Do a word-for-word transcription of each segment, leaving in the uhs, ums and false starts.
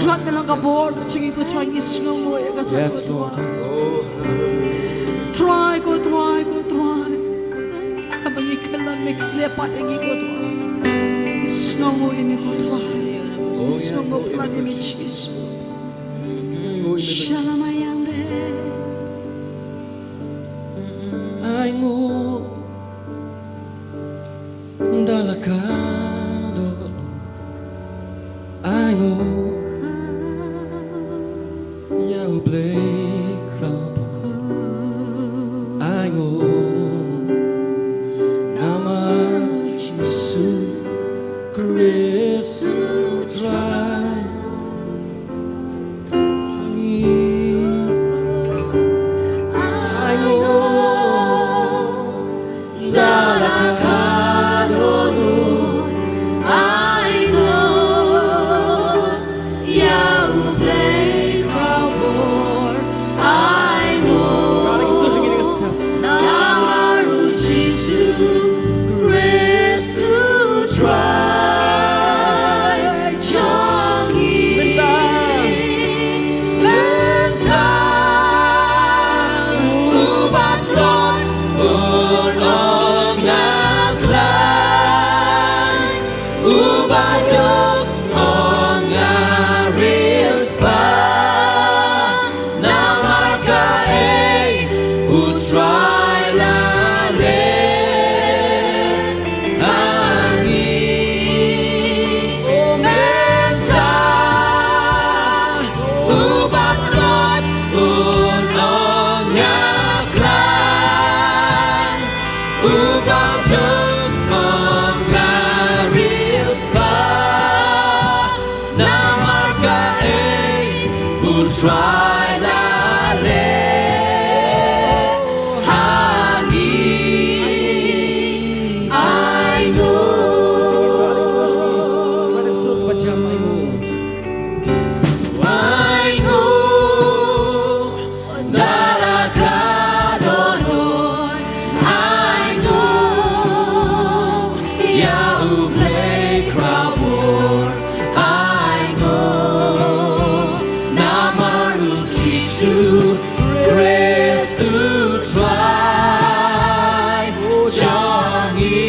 Trai, me long ka bor jong ngi ko Trai, ngi sngewnguh ïa kata ko Trai. Trai ko Trai ko Trai. Haba ngi khlem, me khlem pat ïa ngi ko Trai. Ngi sngewnguh ïa me ko Trai. Ngi sngewnguh palat ïa me Jisu. Shalom ayang de. Ainguh da la ka dohnud. Ainguh ïa U Blei Khrau. Ainguh namar Jisu Khrist U Trai. Mynta, mynta u ba tlot un ong nga khlaiñ, u ba duk ong nga riewspah. Namar kaei? U Trai la leh ha ngi. Mynta u ba tlot un ong nga khlaiñ, u ba duk ong nga riewspah. Namar kaei? U Trai la leh ha ngi. Ainguh. Ainguh da la ka dohnud. Ainguh ïa U Blei Khrau bor. Ainguh namar U Jisu Khrist U Trai jong ngi.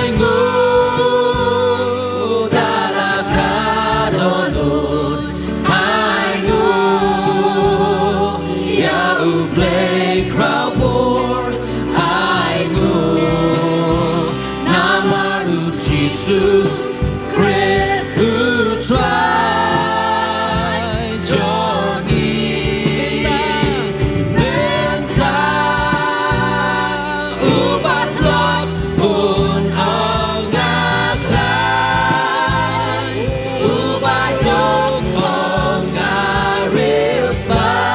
Ainguh da la ka dohnud. Ainguh ïa U Blei Khrau bor. Ainguh namar U Jisu Khrist U Trai jong ngi. Mynta u ba tlot un ong nga khlaiñ, u ba duk ong nga riewspah.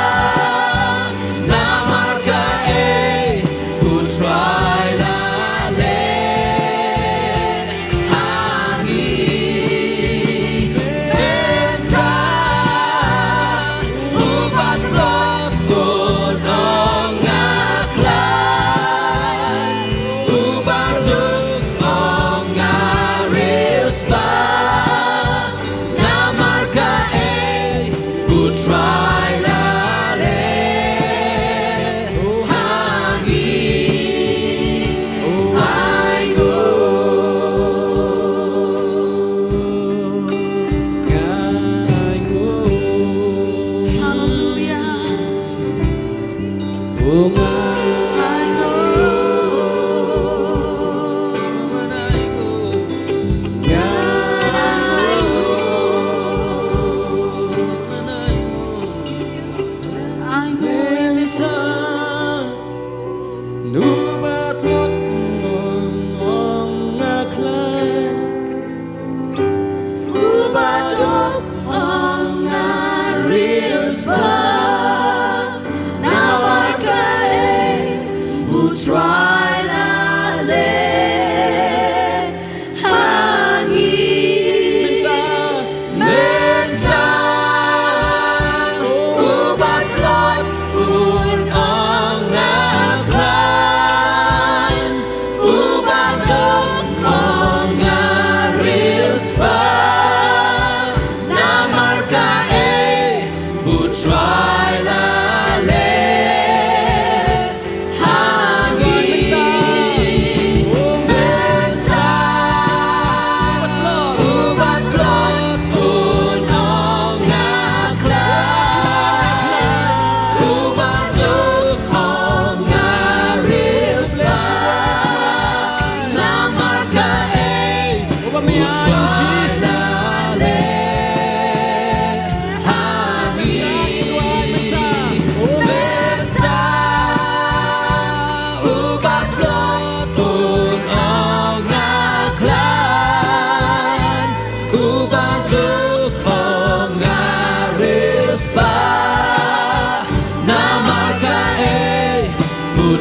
Namar kaei? U Trai la leh ha ngi. Mynta u ba tlot un ong nga khlaiñ, u ba duk ong nga riewspah. Namar kaei? U Trai la leh ha ngi. Ainguh. Hallelujah. U ba duk ong nga riewspah. Namar kaei?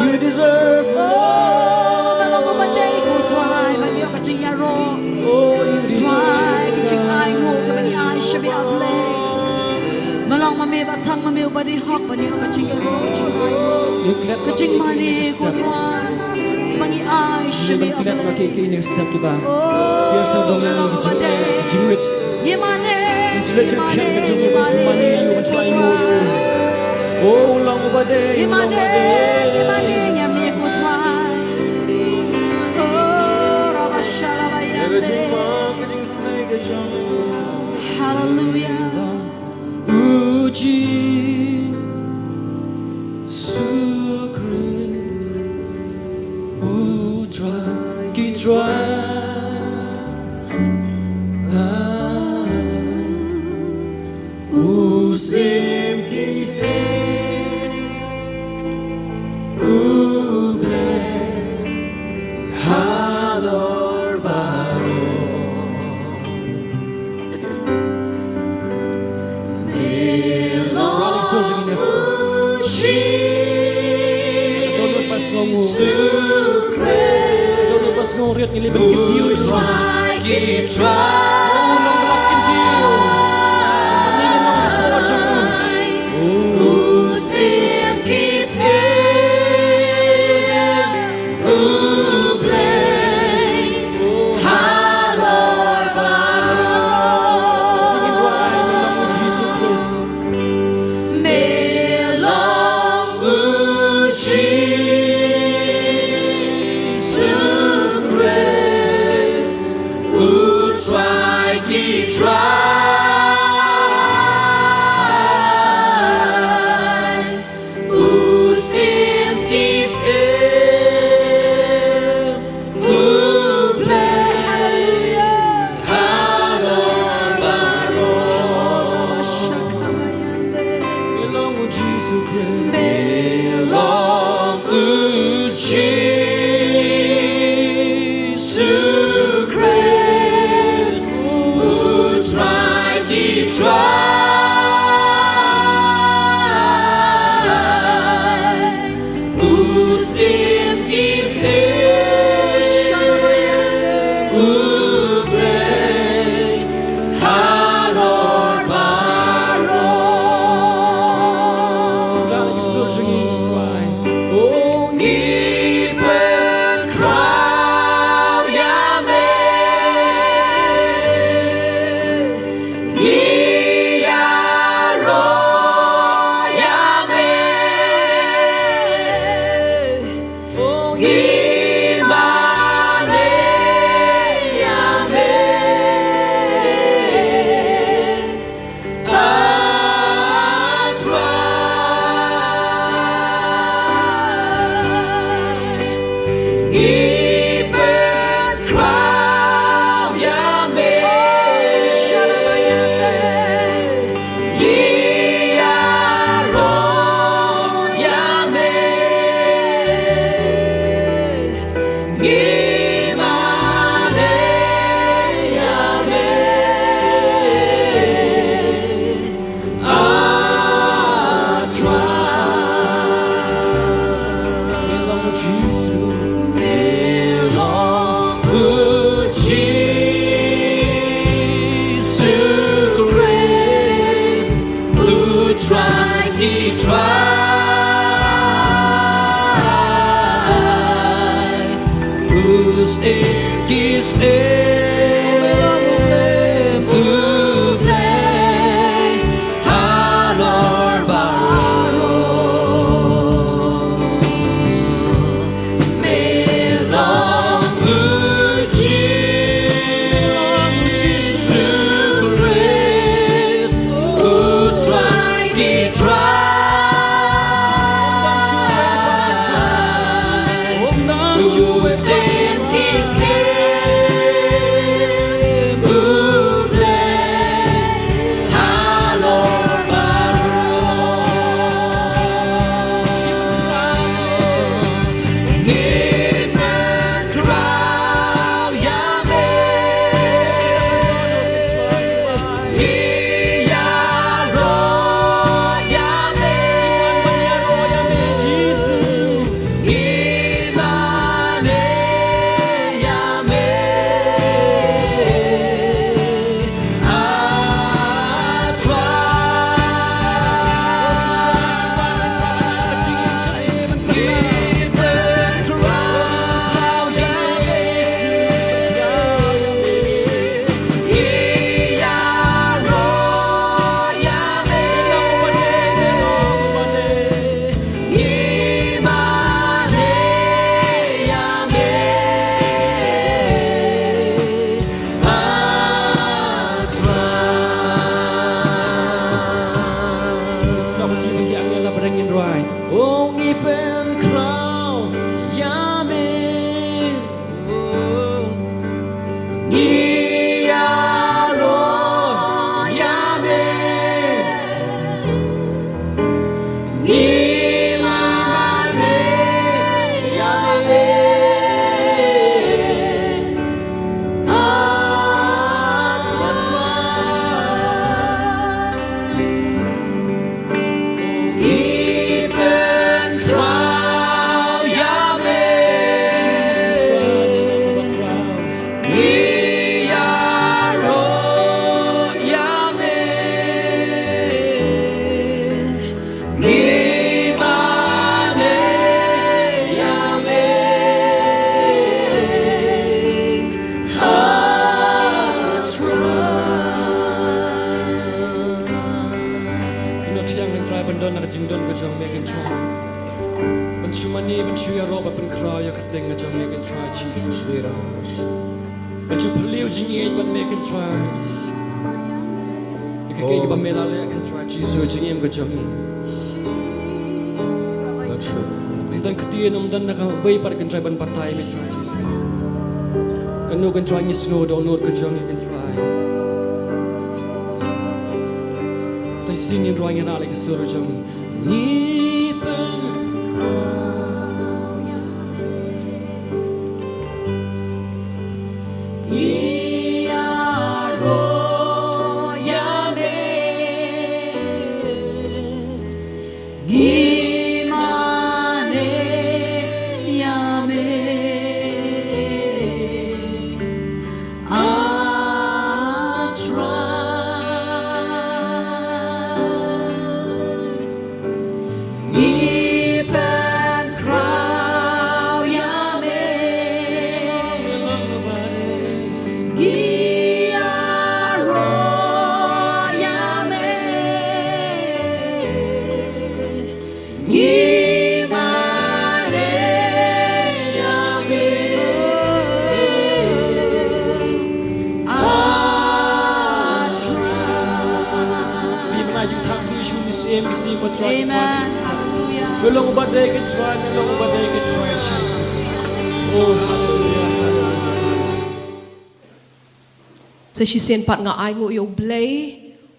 You deserve. Oh, me long uba dei, ko Trai, ban ïoh ka jingïaroh. Oh, you deserve. Trai, ka jingainguh kaba ngi ai sha me, A Blei. Me long ma me ba tang ma me uba dei hok ban ïoh ka jingïaroh, ka jingainguh. Ka jingmane, ko Trai, ba ngi ai sha me, A Blei. Klet ma ki, ki ine step kiba. Oh, ki ïa sngewdong ïa ngi ka jingeh, ka jingwit. Ngi mane, ngi mane, ngi mane, ngi mane. Oh, u long uba dei, u long uba dei. Hallelujah. U Jisu Khrist, u Trai ki trai. U Syiem ki syiem, u Blei halor baroh. Rally soldier in us. Ka dohnud ba sngewnguh. Ka dohnud ba sngewrit ngi leh ban kyntiew ïa u. U nongkyntiew. Ngi ngi nong hapoh jong u. U Syiem ki syiem. U Blei halor baroh. Sing it right, me long u Jisu Khrist. Me long u Jisu Khrist, u Trai ki trai. U Syiem ki syiem, u Blei halor baroh. Me long u Jisu Khrist. Me long u Jisu Khrist, u Trai ki trai. U Syiem ki syiem, u Blei halor baroh. Ngi pynkhraw ïa me. Ngi ïaroh ïa me. Ngi mane ïa Trai, us im ki snem u Blei halor baroh. Me long u Jisu Khrist, u Trai ki trai. U Blei, u Blei halor baroh. Ngi pynkhraw ïa me. Ngi ïaroh ïa me. Ngi mane ïa me. Sngap ki ba ki angel la bring in rwai. O ngi pynkhraw ïa me. O ngi ïaroh ïa me. Ngi mane ïa me. Ngi mane ïa me ha Trai. Ngi nang thiang, Kynrad, ban don ha ka jingdon ka jong me, Kynrad. Ban shu mane, ban shu ïaroh, ban pynkhraw ïa ka kyrteng ka jong me, Kynrad Jisu. Ban shu pyrliew jingïeit bad me, Kynrad. Ïa kaei kaei ba me la leh, Kynrad Jisu, jingim ka jong ngi. Ym don ktien, ym don na kawei pat, Kynrad, ban batai, Kynrad Jisu. Kano, Kynrad, ngi sngew dohnud ka jong ngi, Kynrad. Sa shisien ngi rwai, ngi rah ïa ka sur ka jong ngi. Ngi pyn Ngi ïaroh ïa me. Ngi mane ïa me. Ah Trai. Ngi pynkhraw ïa me. Ngi ïaroh ïa me. Ngi mane ïa me. Ah Trai. Ngi mane jingthoh ïa u Jisu, ngi sngewbha ïa u Trai. Amen. Hallelujah. Me long uba dei, Kynrad, me long uba dei, Kynrad Jisu. Oh, hallelujah, hallelujah. Sa shisien pat nga ainguh ïa U Blei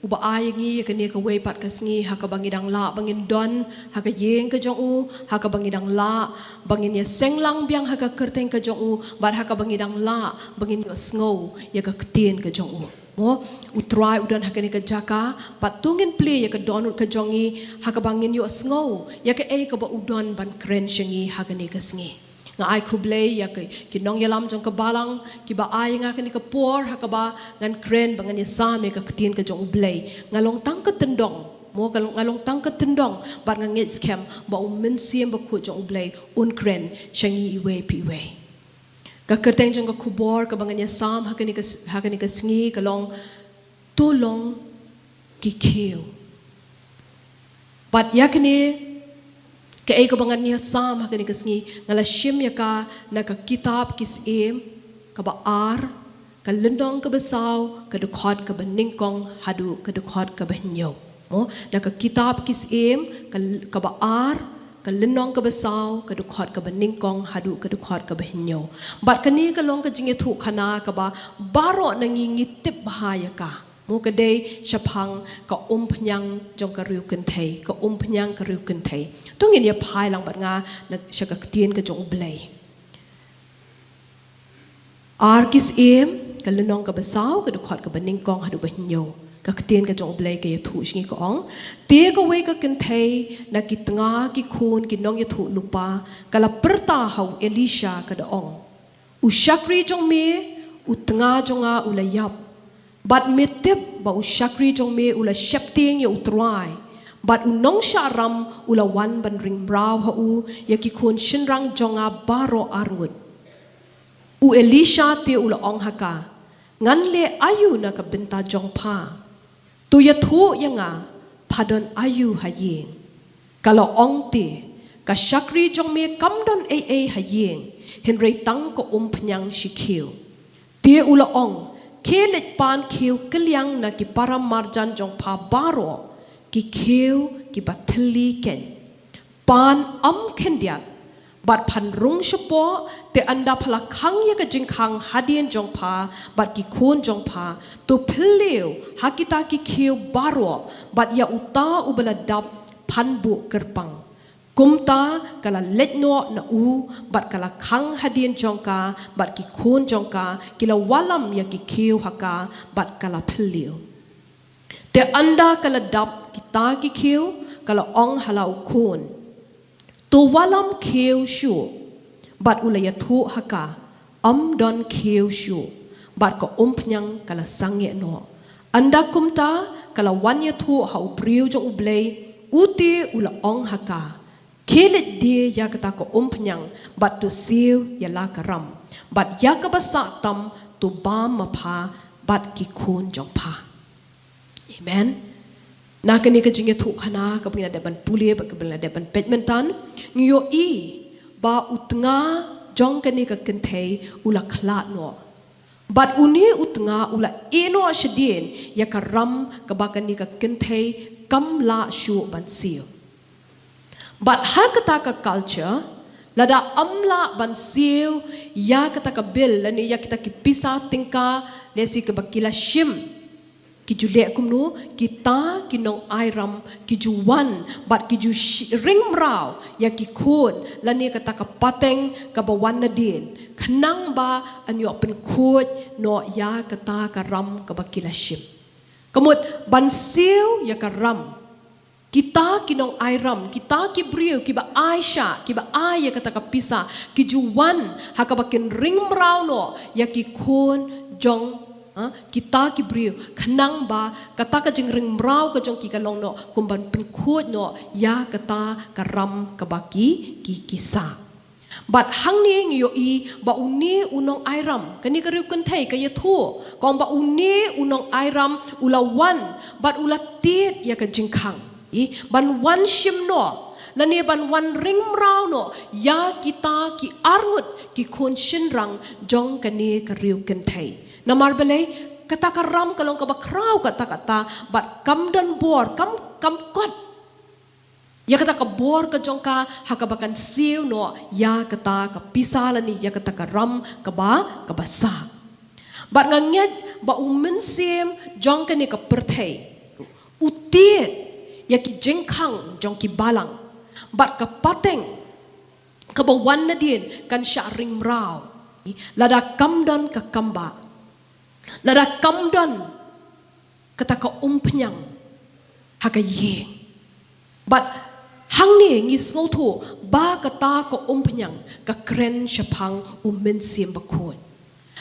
uba ai ïa ngi ïa kane kawei pat ka sngi ha kaba ngi dang lah ba ngin don ha ka ïing ka jong u, ha kaba ngi dang lah ba ngin ïaseng lang biang ha ka kyrteng ka jong u, bad ha kaba ngi dang lah ba ngin ïohsngew ïa ka ktien ka jong u. Mo, U Trai u don ha kane ka jaka, bad to ngin plie ïa ka dohnud ka jong ngi ha kaba ngin ïohsngew ïa kaei kaba u don ban kren sha ngi ha kane ka sngi. Nga ai khublei ïa ki, ki nongïalam jong ka balang kiba ai ïa nga kane ka por ha kaba ngan kren, ba ngan ïasam ïa ka ktien ka jong U Blei. Nga long tang ka tyndong Mo, ka long, nga long tang ka tyndong, bad nga ngeit skhem ba U Mynsiem Bakhuid jong U Blei un kren sha ngi iwei pa iwei. Ka kyrteng jong ka khubor kaba ngan ïa sam ha kane ka s-, ha kane ka sngi ka long, to long ki khiew. Bad ïa kane, kaei kaba ngan ïa sam ha kane ka sngi, nga la shim ïa ka na ka kitab Ki Syiem kaba ar, ka lynnong kaba saw, ka dkhot kaba nyngkong haduh ka dkhot kaba hynñiew. Mo, na ka kitab Ki Syiem, ka l-, kaba ar, ka lynnong kaba saw, ka dkhot kaba nyngkong haduh ka dkhot kaba hynñiew. Bad kane ka long ka jingïathuhkhana kaba baroh na ngi ngi tip bha ïa ka. Mo, ka dei shaphang ka umphniang jong ka riewkynthei, ka umphniang ka riewkynthei. To ngin ïa phai lang bad nga na sha ka ktien ka jong U Blei. Ar Ki Syiem, ka lynnong kaba saw, ka dkhot kaba nyngkong haduh ba hynñiew. Ka ktien ka jong U Blei ka ïathuh sha ngi, ka ong: Te kawei ka kynthei na ki tnga ki khun ki nongïathuhlypa ka la pyrta ha u Elisha, ka da ong: U shakri jong me, u tnga jong nga u la ïap. Bad me tip ba u shakri jong me u la sheptieng ïa U Trai. Bad u nongshah ram u la wan ban ring mraw ha u ïa ki khun shynrang jong nga baroh arngut. U Elisha te u la ong ha ka: Ngan leh aïu na ka bynta jong pha? To ïathuh ïa nga, pha don aïu ha ïing? Ka la ong te: Ka shakri jong me kam don ei ei ha ïing, hynrei tang ka umphniang shi khiew. Te u la ong: Khie leit pan khiew kylliang na ki para marjan jong pha baroh, ki khiew kiba thylli keiñ. Pan ym khyndiat, bad phan rung shapoh, te ynda pha la khang ïa ka jingkhang hadien jong pha bad ki khun jong pha, to phylliew ha kita ki khiew baroh, bad ïa uta uba la dap phan buh kyrpang. Kumta ka la leit noh na u, bad ka la khang hadien jong ka, bad ki khun jong ka ki la wallam ïa ki khiew ha ka, bad ka la phylliew. Te ynda ka la dap kita ki khiew, ka la ong ha la u khun: To wallam khiew shuh. Bad u la ïathuh ha ka: Ym don khiew shuh. Bad ka umphniang ka la sangeh noh. Ynda kumta ka la wan ïathuh ha u briew jong U Blei, u te u la ong ha ka: Khie leit die ïa kata ka umphniang, bad to siew ïa la ka ram, bad ïa kaba sah tam to bam ma pha bad ki khun jong pha. Amen. Na kane ka jingïathuhkhana kaba ngi la dep ban pule, bad kaba ngi la dep ban peit mynta, ngi ïohi ba u tnga jong kane ka kynthei u la khlad noh. Bad une u tnga u la ïeh noh shadien ïa ka ram kaba kane ka kynthei kam lah shuh ban siew. Bad ha kata ka culture, lada ym lah ban siew ïa kata ka bill lane ïa kita ki pisa tyngka, lehse kaba ki la shim, ki ju leh kumno? Kita ki nongai ram ki ju wan bad ki ju shi-, ring mraw ïa ki khun lane kata ka pateng kaba wan nadien, khnang ba yn ïoh pynkhuid noh ïa kata ka ram kaba ki la shim. Ka mut ban siew ïa ka ram, kita ki nongai ram, kita ki briew kiba ai sha, kiba ai ïa kata ka pisa, ki ju wan ha kaba kin ring mraw noh ïa ki khun jong, ha, kita ki briew, khnang ba kata ka jingring mraw ka jong ki ka long noh kum ban pynkhuid noh ïa kata ka ram kaba ki, ki, ki sah. Bad hangne ngi ïohi ba une u nongai ram, kane ka riewkynthei ka ïathuh, ka ong ba une u nongai ram u la wan bad u la tied ïa ka jingkhang, i, ban wan shim noh lane ban wan ring mraw noh ïa kita ki arngut ki khun shynrang jong kane ka riewkynthei. Namar balei? Kata ka ram ka long kaba khraw katta katta, bad kam don bor, kam, kam kot ïa kata ka bor ka jong ka ha kaba kan siew noh ïa kata ka pisa lane ïa kata ka ram kaba, kaba sah. Bad nga ngeit ba u mynsiem jong kane ka pyrthei u tied ïa ki jingkhang jong ki balang, bad ka pateng kaba wan nadien kan shah ring mraw lada kam don ka kambah, lada kam don kata ka umphniang ha ka ïing. Bad hangne ngi sngewthuh ba kata ka umphniang ka kren shaphang u Mynsiem Bakhuid.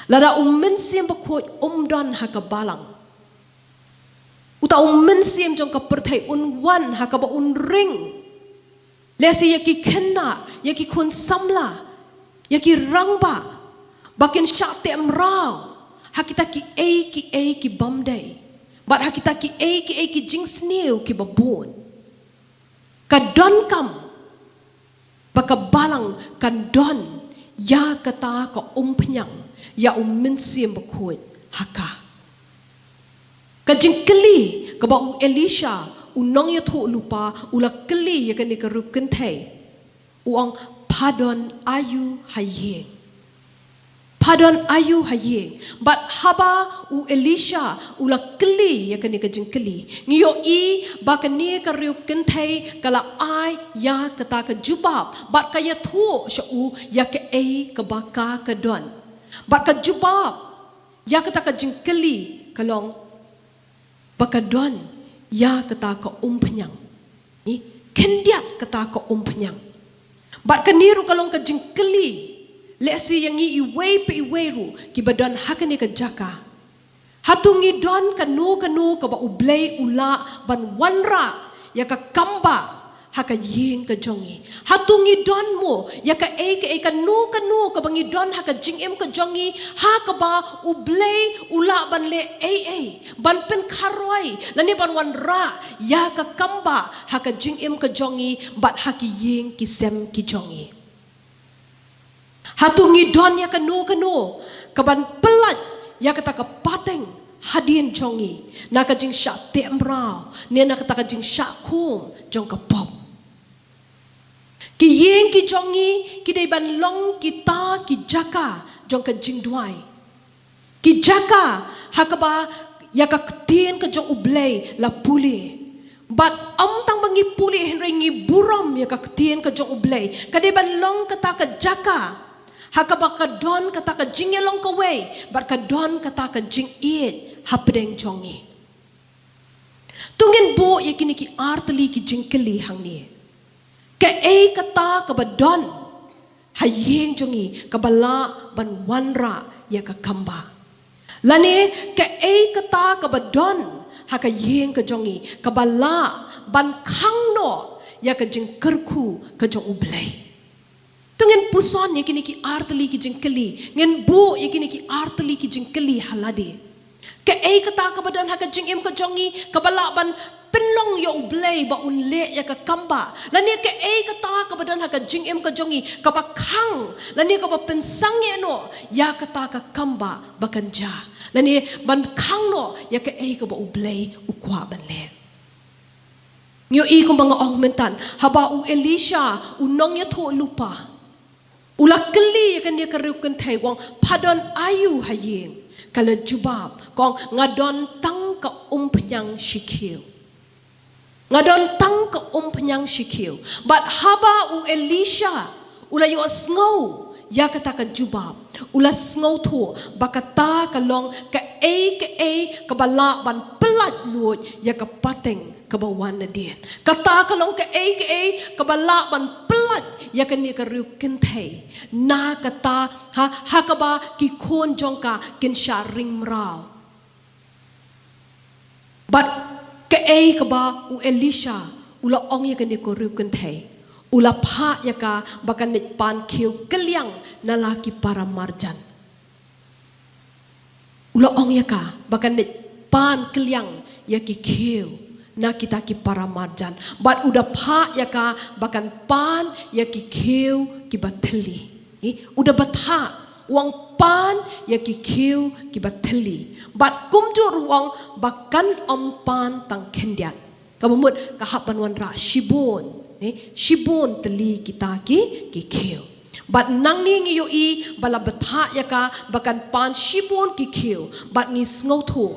Lada u Mynsiem Bakhuid um don ha ka balang, Uta u mynsiem jong ka pyrthei un wan ha kaba un ring. Lehse ïa ki khynnah, ïa ki khun samla, ïa ki rangbah, ba kin shah teh mraw ha kita kiei kiei ki bym dei, bad ha kita kiei kiei ki jingsniew kiba bun. Ka donkam ba ka balang kan don ïa kata ka umphniang ïa u Mynsiem Bakhuid ha ka. Ka jingkylli kaba u Elisha, u nongïathuhlypa, u la kylli ïa kane ka riewkynthei, u ong, "Pha don aïu ha ïing? Pha don aïu ha ïing?" Bad haba u Elisha u la kylli ïa kane ka jingkylli, ngi ïohi ba kane ka riewkynthei ka la ai ïa kata ka jubab, bad ka ïathuh sha u ïa kaei kaba ka ka don. Bad ka jubab ïa kata ka jingkylli ka long ba ka don ïa kata ka umphniang. Ngi khyndiat kata ka umphniang. Bad kane ruh ka long ka jingkylli, lehse ïa ngi iwei pa iwei ruh kiba don ha kane ka jaka. Hato ngi don kano kano kaba U Blei u lah ban wanrah ïa ka kambah ha ka ïing ka jong ngi? Hato ngi don mo ïa kaei kaei, kano kano kaba ngi don ha ka jingim ka jong ngi, ha kaba U Blei u lah ban leh ei ei, ban pynkharoi lane ban wanrah ïa ka kambah ha ka jingim ka jong ngi bad ha ki ïing ki sem ki jong ngi? Hato ngi don ïa kano kano kaban pyllait ïa kata ka pateng hadien jong ngi na ka jingshah teh mraw ne na kata ka jingshah khum jong ka pop? Ki ïing ki jong ngi ki dei ban long kita ki jaka jong ka jingduwai, ki jaka ha kaba ïa ka ktien ka jong U Blei la pule. Bad ym tang ba ngi pule, hynrei ngi burom ïa ka ktien ka jong U Blei. Ka dei ban long kata ka jaka ha kaba ka don kata ka jingïalong kawei bad ka don kata ka jingïeit hapdeng jong ngi. To ngin buh ïa kine ki artylli ki jingkylli hangne. Kaei kata kaba don ha ïing jong ngi kaba lah ban wanrah ïa ka kambah? Lane kaei kata kaba don ha ka ïing ka jong ngi kaba lah ban khang noh ïa ka jingkyrkhu ka jong U Blei? To ngin puson ïa kine ki artylli ki jingkylli, ngin buh ïa kine ki artylli ki jingkylli ha lade. Kaei kata kaba don ha ka jingim ka jong ngi kaba lah ban pynlong ïa U Blei ba un leh ïa ka kambah? Lane kaei kata kaba don ha ka jingim ka jong ngi kaba khang lane kaba pynsangeh noh ïa kata ka kambah ba kan jia, lane ban khang noh ïa kaei kaba U Blei u kwah ban leh? Ngi ïohi kumba nga ong mynta, haba u Elisha, u nongïathuhlypa, u la kylli ïa kane ka riewkynthei, u ong, "Pha don aïu ha ïing?" Ka la jubab, ka ong, "Nga don tang ka umphniang shi khiew. Nga don tang ka umphniang shi khiew." Bad haba u Elisha u la ïohsngew ïa kata ka jubab, u la sngewthuh ba kata ka long kaei kaei kaba lah ban pyllait luid ïa ka pateng kaba wan nadien. Kata ka long kaei kaei kaba lah ban pyllait ïa kane ka riewkynthei na kata, ha, ha kaba ki khun jong ka kin shah ring mraw. Bad kaei kaba u Elisha u la ong ïa kane ka riewkynthei, u la phah ïa ka ba kan leit pan khiew kylliang na la ki para marjan. U la ong ïa ka ba kan leit pan kylliang ïa ki khiew na kita ki para marjan. Bad u da phah ïa ka ba kan pan ïa ki khiew kiba thylli. Eh, u da batai, u ong, "Pan ïa ki khiew kiba thylli." Bad kumjuh ruh u ong ba kan ym pan tang khyndiat. Kaba mut ka hap ban wanrah shibun, eh, shibun tylli kita ki, ki khiew. Bad nangne ngi ïohi ba la batai ïa ka ba kan pan shibun ki khiew. Bad ngi sngewthuh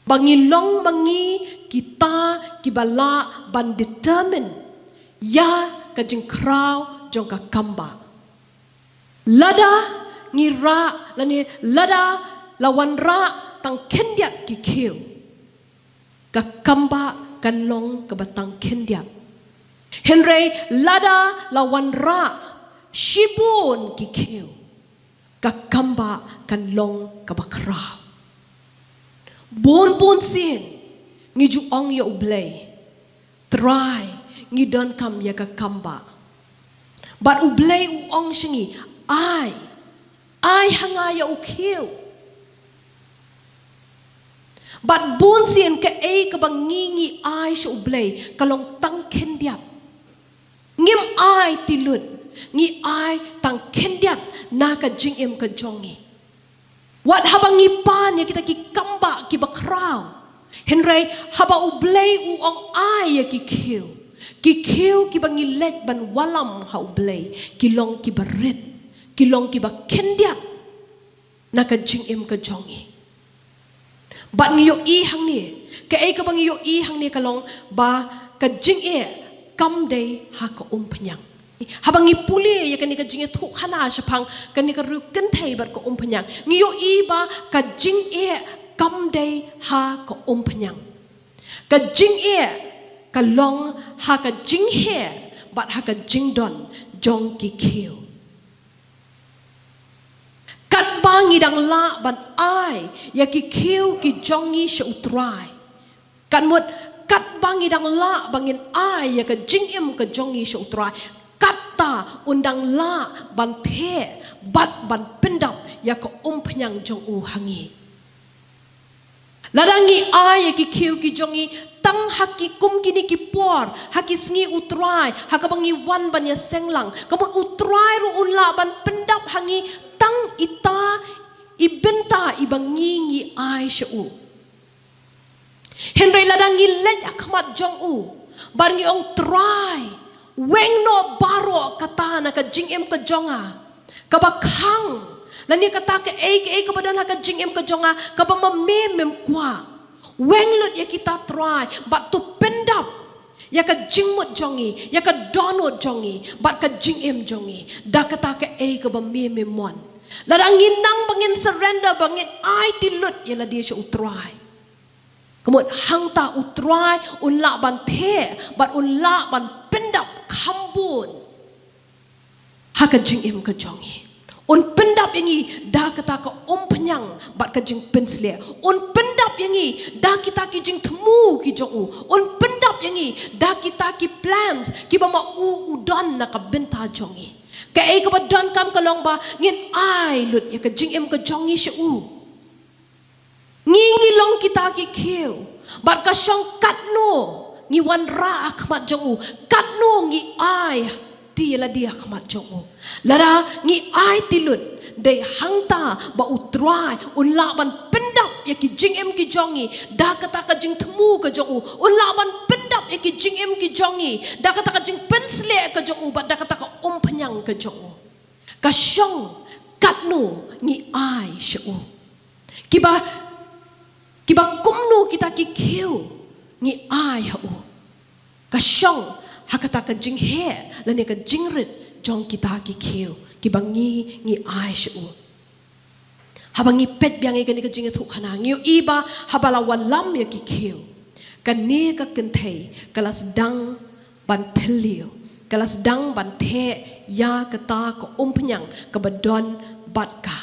ba ngi long ma ngi kita kiba lah ban determine ïa ka jingkhraw jong ka kambah. Lada ngi rah, lane lada la wanrah tang khyndiat ki khiew, ka kambah kan long kaba tang khyndiat. Hynrei lada la wanrah shibun ki khiew, ka kambah kan long kaba khraw. Bun bun sien, Ngi ju ong ïa U Blei, Trai, ngi donkam ïa ka kambah. Bad U Blei u ong sha ngi, ai, ai ha nga ïa u khiew. Bad bun sien kaei kaba ngi ngi ai sha U Blei ka long tang khyndiat. Ngim ai ti lut, ngi ai tang khyndiat na ka jingim ka jong ngi. Wat haba ngi pan ïa kita ki kambah kiba khraw. Hynrei haba U Blei u ong ai ïa ki khiew, ki khiew kiba ngi leit ban wallam ha U Blei, ki long kiba rit, ki long kiba khyndiat na ka jingim ka jong ngi. Bad ngi ïohi hangne, kaei kaba ngi ïohi hangne ka long ba ka jingeh kam dei ha ka umphniang. Haba ngi pule ïa kane ka jingïathuhkhana shaphang kane ka riew kynthei bad ka umphniang, ngi ïohi ba ka jingeh kam dei ha ka umphniang. Ka jingeh ka long ha ka jingeh bad ha ka jingdon jong ki khiew. Katba ngi dang lah ban ai ïa ki khiew ki jong ngi sha U Trai. Katmut, katba ngi dang lah ba ngin ai ïa ka jingim ka jong ngi sha U Trai, katta un dang lah ban theh bad ban pyndap ïa ka umphniang jong u ha ngi. Lada ngi ai ïa ki khiew ki jong ngi tang ha ki kum kine ki por, ha ki sngi U Trai ha kaba ngi wan ban ïaseng lang, kamut U Trai ruh un lah ban pyndap ha ngi tang ita i bynta iba ngi ngi ai sha u. Hynrei lada ngi leit ha khmat jong u bad ngi ong, Trai, weng noh baroh kata na ka jingim ka jong nga kaba khang, lane kata kaei kaei kaba don ha ka jingim ka jong nga kaba ma me mem kwah. Weng lut ïa kita, Trai, bad to pyndap ïa ka jingmut jong ngi, ïa ka dohnud jong ngi bad ka jingim jong ngi da kata kaei kaba me mem mon. Lada ngi nang ba ngin surrender, ba ngin ai ti lut ïa lade sha U Trai, kamut hangta U Trai un lah ban theh bad un lah ban pyndap kham bun ha ka jingim ka jong ngi. Un pyndap ïa ngi da kata ka umphniang bad ka jingpynshlur. Un pyndap ïa ngi da kita ki jingthmu ki jong u. Un pyndap ïa ngi da kita ki plans kiba ma u u don na ka bynta jong ngi. Kaei kaba donkam ka long ba ngin ai lut ïa ka jingim ka jong ngi sha u. Ngi ngi long kita ki khiew bad ka shong katno ngi wanrah ha khmat jong u, katno ngi ai ti ïa lade ha khmat jong u. Lada ngi ai ti lut, dei hangta ba U Trai un lah ban pyndap ïa ki jingim ki jong ngi da kata ka jingthmu ka jong u. Un lah ban pyndap ïa ki jingim ki jong ngi da kata ka jingpynshlur ka jong u bad da kata ka umphniang ka jong u. Ka shong katno ngi ai sha u. Kiba, kiba kumno kita ki khiew ngi ai ha u. Ka shong ha kata ka jingheh lane ka jingrit jong kita ki khiew kiba ngi ngi ai sha u. Haba ngi peit biang ïa kane ka jingïathuhkhana, ngi ïohi ba haba la wallam ïa ki khiew, kane ka kynthei ka la sdang ban thylli, ka la sdang ban theh ïa kata ka umphniang kaba don bad ka.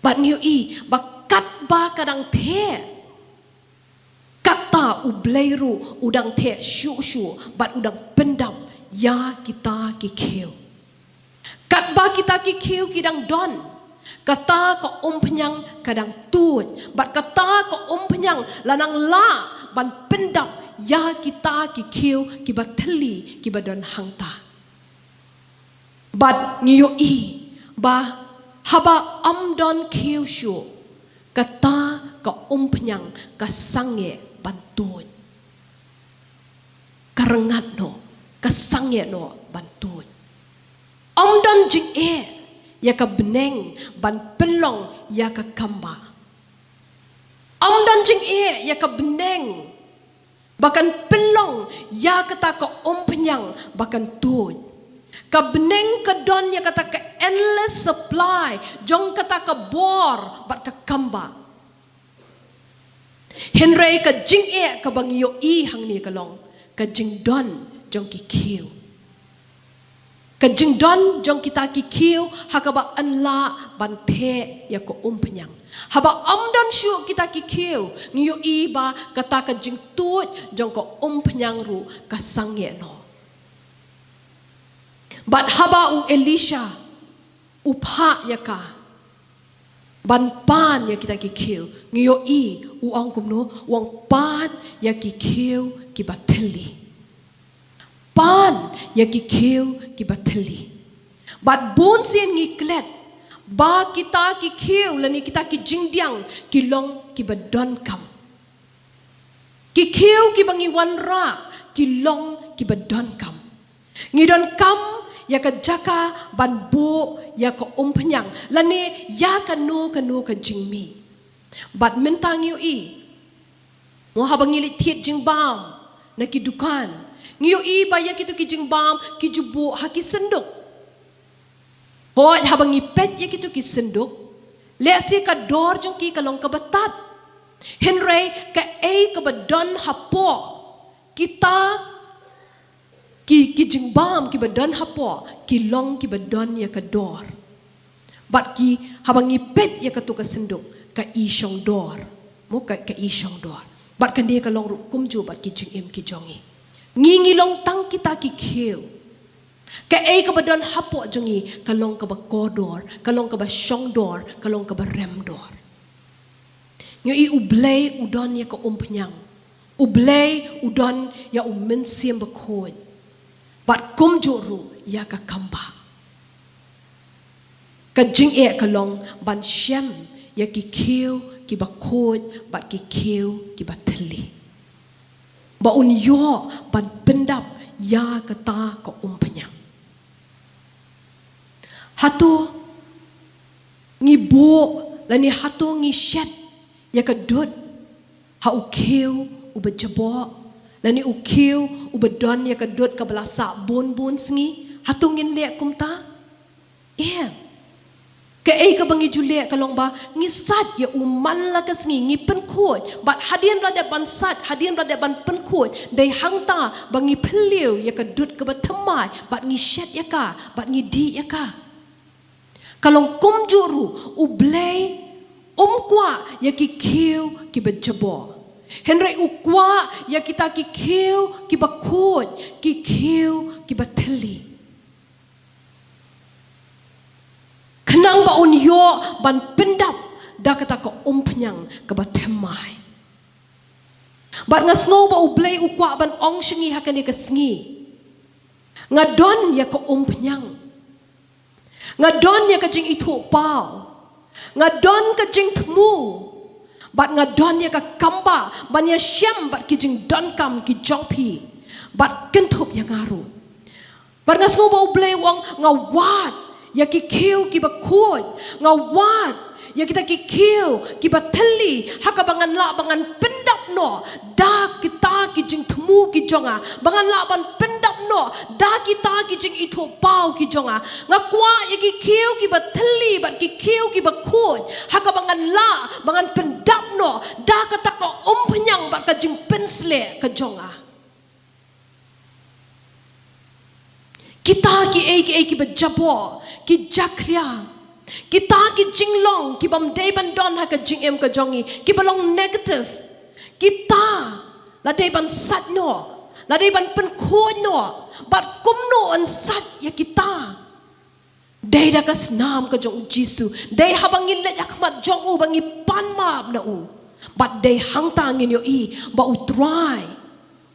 Bad ngi ïohi ba katba ka dang theh, kata U Blei ruh u dang theh shuh shuh bad u dang pyndap ïa kita ki khiew. Katba kita ki khiew ki dang don, kata ka umphniang ka dang tuid bad kata ka umphniang la nang lah ban pyndap ïa kita ki khiew kiba thylli kiba don hangta. Bad ngi ïohi ba haba ym don khiew shuh, kata ka umphniang ka sangeh ban tuid. Ka rngat noh, ka sangeh noh ban tuid. Ym don jingeh ïa ka bneng ban pynlong ïa ka kambah. Ym don jingeh ïa ka bneng ba kan pynlong ïa kata ka umphniang ba kan tuid. Ka bneng ka don ïa kata ka endless supply jong kata ka bor bad ka kambah. Hynrei ka jingeh kaba ngi ïohi hangne ka long ka jingdon jong ki khiew. Ka jingdon jong kita ki khiew ha kaba yn lah ban theh ïa ka umphniang. Haba ym don shuh kita ki khiew, ngi ïohi ba kata ka jingtuid jong ka umphniang ruh ka sangeh noh. Bad haba u Elisha u phah ïa ka ban pan ïa kita ki khiew, ngi ïohi u ong kumno, u ong pan ïa ki khiew kiba thylli. Pan ïa ki khiew kiba thylli. Bad bun sien ngi klet ba kita ki khiew lane kita ki jingdiang ki long kiba donkam. Ki khiew kiba ngi wanrah ki long kiba donkam. Ngi donkam ïa ka jaka ban buh ïa ka umphniang lane ïa kano kano ka jingmih. Bad mynta ngi ïohi, mo, haba ngi leit thied jingbam na ki dukan, ngi ïohi ba ïa kito ki jingbam ki ju buh ha ki synduk. Hooid, haba ngi peit ïa kito ki synduk, lehse ka dor jong ki ka long kaba tad. Hynrei kaei kaba don hapoh kita ki, ki jingbam kiba don hapoh ki long kiba don ïa ka dor. Bad ki, haba ngi peit ïa kato ka synduk, ka i shong dor. Mo, ka, ka i shong dor. Bad kane ka long ruh kumjuh bad ki jingim ki jong ngi. Ngi, ngi long tang kita ki khiew. Kaei kaba don hapoh jong ngi ka long kaba kordor, ka long kaba shong dor, ka long kaba rem dor. Ngi ïohi U Blei u don ïa ka umphniang. U Blei u don ïa U Mynsiem Bakhuid. Bad kumjuh ruh ïa ka kambah. Ka jingeh ka long ban shem ïa ki khiew kiba khuid bad ki khiew kiba thylli. Ba un ïoh ban pyndap ïa kata ka umphniang. Hato ngi buh lane hato ngi shet ïa ka dud ha u khiew uba jaboh lane u khiew uba don ïa ka dud kaba la sah bun bun sngi? Hato ngin leh kumta? Em. Kaei kaba ngi ju leh ka long ba ngi sait ïa u man la ka sngi, ngi pynkhuid, bad hadien la dep ban sait, hadien la dep ban pynkhuid, dei hangta ba ngi phylliew ïa ka dud kaba thymmai bad ngi shet ïa ka bad ngi dih ïa ka. Ka long kumjuh ruh, U Blei um kwah ïa ki khiew kiba jaboh. Hynrei u kwah ïa kita ki khiew kiba khuid, ki khiew kiba thylli. Khnang ba un ïoh ban pyndap da kata ka umphniang kaba thymmai. Bad nga sngew ba U Blei u kwah ban ong sha ngi ha kane ka sngi, nga don ïa ka umphniang. Nga don ïa ka jingithuhpaw. Nga don ka jingthmu. Bad nga don ïa ka kambah ban ïashem bad ki jingdonkam ki jong phi. Bad kynthup ïa nga ruh. Bad nga sngew ba U Blei u ong, nga wad ïa ki khiew kiba khuid. Nga wad ïa kita ki khiew kiba thylli ha kaba ngan lah ba ngan pyndap noh da kita ki jingthmu ki jong nga, ba ngan lah ban pyndap noh da kita ki jingithuhpaw ki jong nga. Nga kwah ïa ki khiew kiba thylli bad ki khiew kiba khuid ha kaba ngan lah ba ngan pyndap noh da kata ka umphniang bad ka jingpynsleh ka jong nga. Kita kiei kiei kiba jaboh, ki jakhlia, kita ki jinglong kibym dei ban don ha ka jingim ka jong ngi, kiba long negative, kita la dei ban sait noh, la dei ban pynkhuid noh. Bad kumno yn sait ïa kita? Dei da ka snam ka jong U Jisu. Dei haba ngi leit ha khmat jong u ba ngi pan map na u. Bad dei hangta ngin ïohi ba U Trai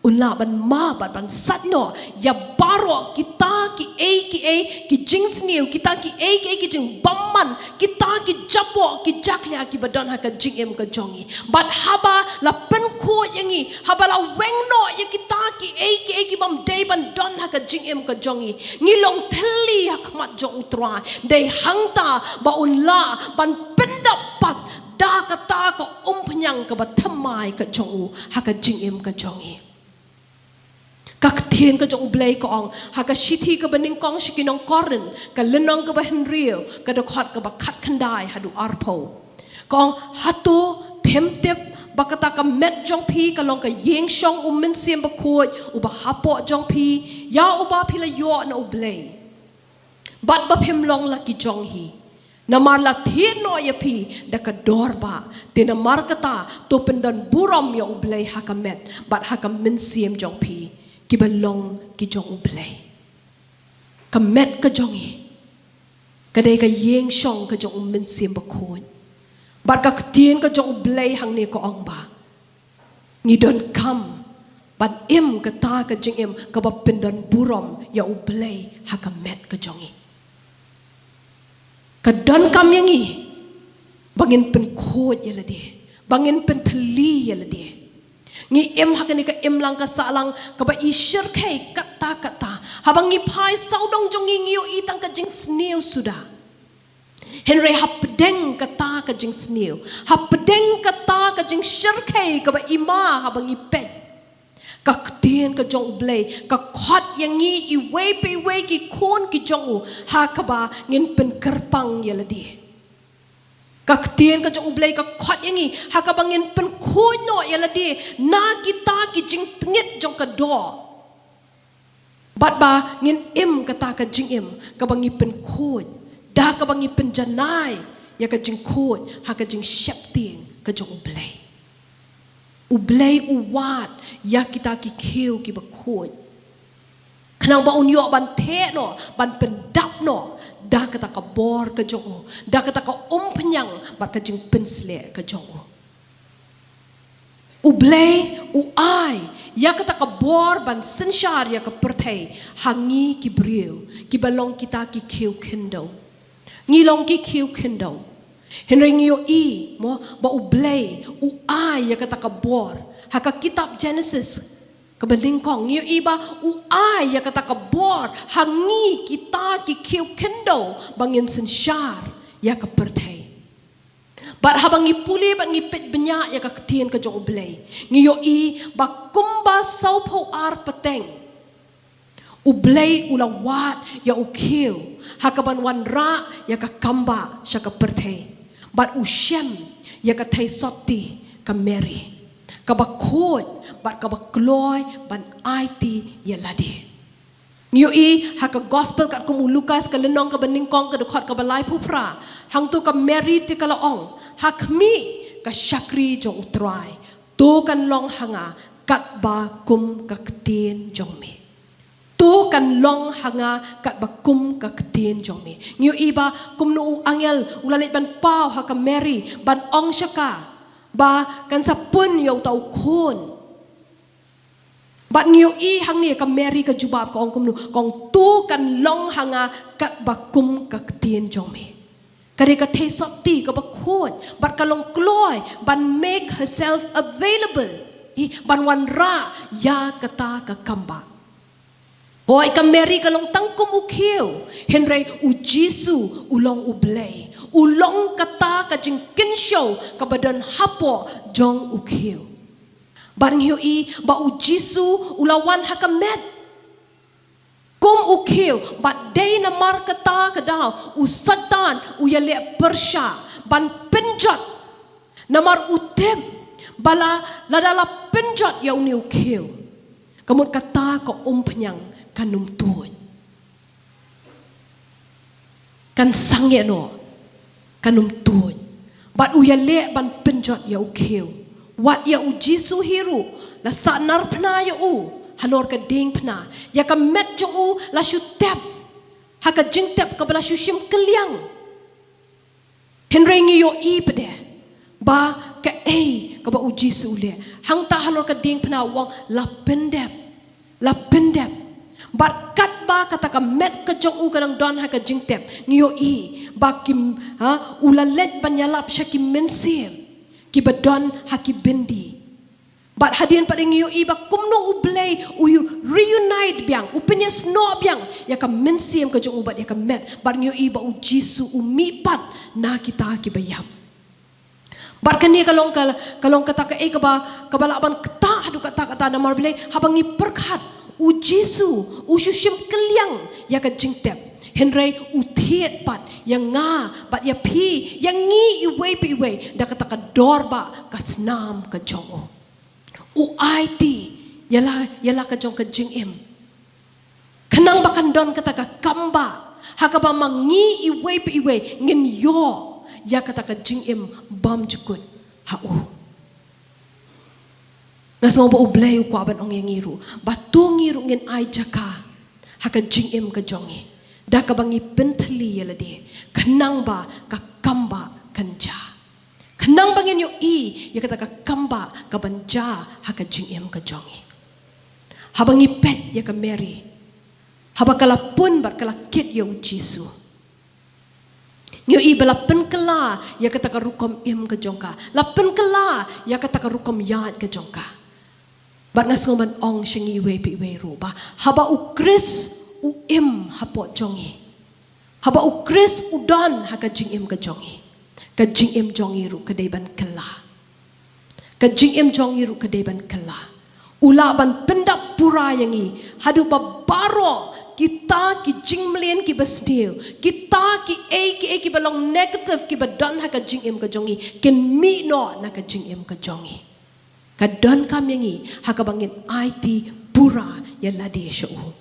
un lah ban map bad ban sait noh ïa baroh kita kiei kiei ki jingsniew, kita kiei kiei ki jingbymman, kita ki jaboh ki jakhlia kiba don ha ka jingim ka jong ngi. Bad haba la pynkhuid ïa ngi, haba la weng noh ïa kita kiei kiei kibym dei ban don ha ka jingim ka jong ngi, ngi long thylli ha khmat jong U Trai. Dei hangta ba un lah ban pyndap pat da kata ka umphniang kaba thymmai ka jong u ha ka jingim ka jong ngi. Ka ktien ka jong U Blei ka ong ha ka shithi kaba nyngkong sha ki nong Korinth, ka lynnong kaba hynriew, ka dkhot kaba khatkhyndai haduh arphew. Ka ong, hato phim tip ba kata ka met jong phi ka long ka ïing shong U Mynsiem Bakhuid uba hapoh jong phi, ïa uba phi la ïoh na U Blei? Bad ba phim long la ki jong hi. Namar la thied noh ïa phi da ka dor bah. Te namar kata to pyndon burom ïa U Blei ha ka met bad ha ka mynsiem jong phi, kiba long ki jong U Blei. Ka met ka jong ngi ka dei ka ïing shong ka jong U Mynsiem Bakhuid. Bad ka ktien ka jong U Blei hangne ka ong ba ngi donkam ban im kata ka jingim kaba pyndon burom ïa U Blei ha ka met ka jong ngi. Ka donkam ïa ngi ba ngin pynkhuid ïa lade, ba ngin pynthylli ïa lade. Ngi im ha kane ka imlang ka sahlang kaba i shyrkhei katta katta. Haba ngi phai sawdong jong ngi, ngi ïohi tang ka jingsniew suda. Hynrei hapdeng kata ka jingsniew, hapdeng kata ka jingshyrkhei kaba i ma haba ngi peit, ka ktien ka jong U Blei ka khot ïa ngi iwei pa iwei ki khun ki jong U ha kaba ngin pynkyrpang ïa lade. Ka ktien ka jong U Blei ka khot ïa ngi ha kaba ngin pynkhuid noh ïa lade na kita ki jingtngit jong ka doh. Bad ba ngin im kata ka jingim kaba ngi pynkhuid, da kaba ngi pynjanai ïa ka jingkhuid ha ka jingsheptieng ka jong U Blei. U Blei u wad ïa kita ki khiew kiba khuid, khnang ba un ïoh ban theh noh, ban pyndap noh da kata ka bor ka jong U, da kata ka umphniang bad ka jingpynshlur ka jong U. U Blei u ai ïa kata ka bor ban synshar ïa ka pyrthei ha ngi ki briew kiba long kita ki khiew khyndew. Ngi long ki khiew khyndew. Hynrei ngi ïohi mo ba U Blei u ai ïa kata ka bor ha ka kitab Genesis kaba nyngkong. Ngi ïohi ba u ai ïa kata ka bor ha ngi kita ki khiew khyndew ba ngin synshar ïa ka pyrthei. Bad haba ngi pule bad ngi peit bniah ïa ka ktien ka jong U Blei, ngi ïohi ba kumba sawphew ar pateng U Blei u la wad ïa u khiew ha kaban wanrah ïa ka kambah sha ka pyrthei. Bad u shem ïa ka theisotti ka Mary, kaba khuid bad kaba kloi ban aiti ïa lade. Ngi ïohi ha ka gospel katkum u Lukas ka lynnong kaba nyngkong ka dkhot kaba laiphew phra, hangto ka Mary te ka la ong, ha khmih, ka shakri jong U Trai, to kan long ha nga katba kum ka ktien jong me. To kan long ha nga katba kum ka ktien jong me. Ngi ïohi ba kumno u angel u la leit ban paw ha ka Mary ban ong sha ka ba kan sa pun ïa uta u khun. Bad ngi ïohi hangne ka Mary ka jubab, ka ong kumno, ka ong, to kan long ha nga katba kum ka ktien jong me. Ka dei ka theisotti kaba khuid bad ka long kloi ban make herself available, hi, ban wanrah ïa kata ka kambah. Hooid, ka Mary ka long tang kum u khiew, hynrei U Jisu u long U Blei, u long kata ka jingkynshew kaba don hapoh jong u khiew. Bad ngi ïohi ba U Jisu u la wan ha ka met kum u khiew, bad dei namar kata ka daw u Soitan u ïaleh pyrshah ban pynjot, namar u tip ba la, lada la pynjot ïa une u khiew, ka mut kata ka umphniang kan ym tuid. Kan sangeh noh, kan ym tuid. Bad u ïaleh ban pynjot ïa u khiew. Wat ïa U Jisu hi ruh la sahnarphna ïa u halor ka diengphna. Ïa ka met jong u la shu tep ha ka jingtep kaba la shu shim kylliang. Hynrei ngi ïohi pat de ba kaei kaba U Jisu u leh. Hangta halor ka diengphna u ong, la pyndep, la pyndep. Bad katba kata ka met ka jong u ka dang don ha ka jingtep, ngi ïohi ba ki, ha, u la leit ban ïalap sha ki mynsiem kiba don ha ki byndi. Bad hadien pat ngi ïohi ba kumno U Blei u reunite biang, u pynïasnoh biang ïa ka mynsiem ka jong u bad ïa ka met. Bad ngi ïohi ba U Jisu u mihpat na kita kiba ïap. Bad kane ka long ka, ka long kata kaei kaba, kaba lah ban ktah haduh katta katta, namar balei, haba ngi pyrkhat, U Jisu u shu shim kylliang ïa ka jingtep, hynrei u thied pat ïa nga bad ïa phi, ïa ngi iwei pa iwei, da kata ka dor bah ka snam ka jong u. U aiti ïa la, ïa la ka jong ka jingim, khnang ba kan don kata ka kambah Ha kaba ma ngi iwei pa iwei ngin ïoh ïa kata ka jingim bymjukut ha u. Nga sngew ba U Blei u kwah ban ong ïa ngi ruh ba to ngi ruh ngin ai jaka ha ka jingim ka jong ngi da kaba ngi pynthylli ïa lade khnang ba ka kam ba kan jia. Khnang ba ngin ïohi ïa kata ka kam ba ka ban jia ha ka jingim ka jong ngi. Haba ngi peit ïa ka Mary, haba ka la pun bad ka la kit ïa U Jisu, ngi ïohi ba la pynkylla ïa kata ka rukom im ka jong ka, la pynkylla ïa kata ka rukom ïaid ka jong ka. Bad nga sngew ban ong sha ngi iwei pa iwei ruh ba haba U Khrist u im hapoh jong ngi, haba U Khrist u don ha ka jingim ka jong ngi, ka jingim jong ngi ruh ka dei ban kylla. Ka jingim jong ngi ruh ka dei ban kylla. U lah ban pyndap pura ïa ngi haduh ba baroh kita ki jingmlien kiba sniew, kita kiei kiei kiba long negative kiba don ha ka jingim ka jong ngi kin mih noh na ka jingim ka jong ngi. Ka donkam ïa ngi ha kaba ngin aiti pura ïa lade sha u.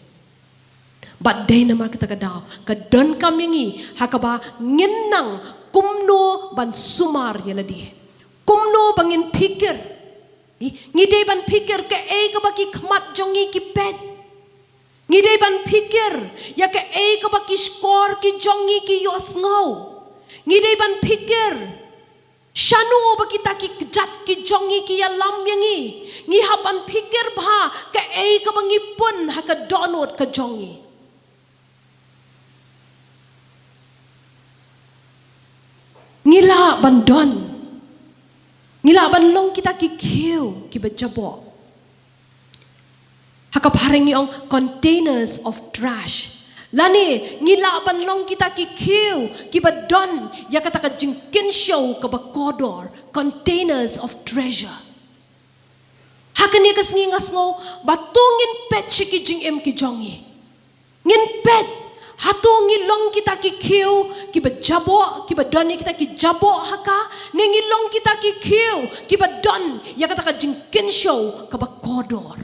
Bad dei namar kata ka daw ka donkam ïa ngi ha kaba ngin nang kumno ban sumar ïa lade. Kumno ba ngin phikir. Ngi dei ban phikir kaei kaba ki khmat jong ngi ki peit. Ngi dei ban phikir ïa kaei kaba ki shkor ki jong ngi ki ïohsngew. Ngi dei ban phikir shano ba kita ki kjat ki jong ngi ki ïalam ïa ngi. Ngi hap ban phikir bha kaei kaba ngi pun ha ka dohnud ka jong ngi. Ngi lah ban don, ngi lah ban long kita ki khiew kiba jaboh. Ha ka phareng ngi ong containers of trash. Lane ngi lah ban long kita ki khiew kiba don ïa kata ka jingkynshew kaba kordor, containers of treasure. Ha kane ka sngi nga sngew ba to ngin peit sha ki jingim ki jong ngi. Ngin peit hato ngi long kita ki khiew kiba jaboh, kiba don ïa kita ki jaboh ha ka, ne ngi long kita ki khiew kiba don ïa kata ka jingkynshew kaba kordor.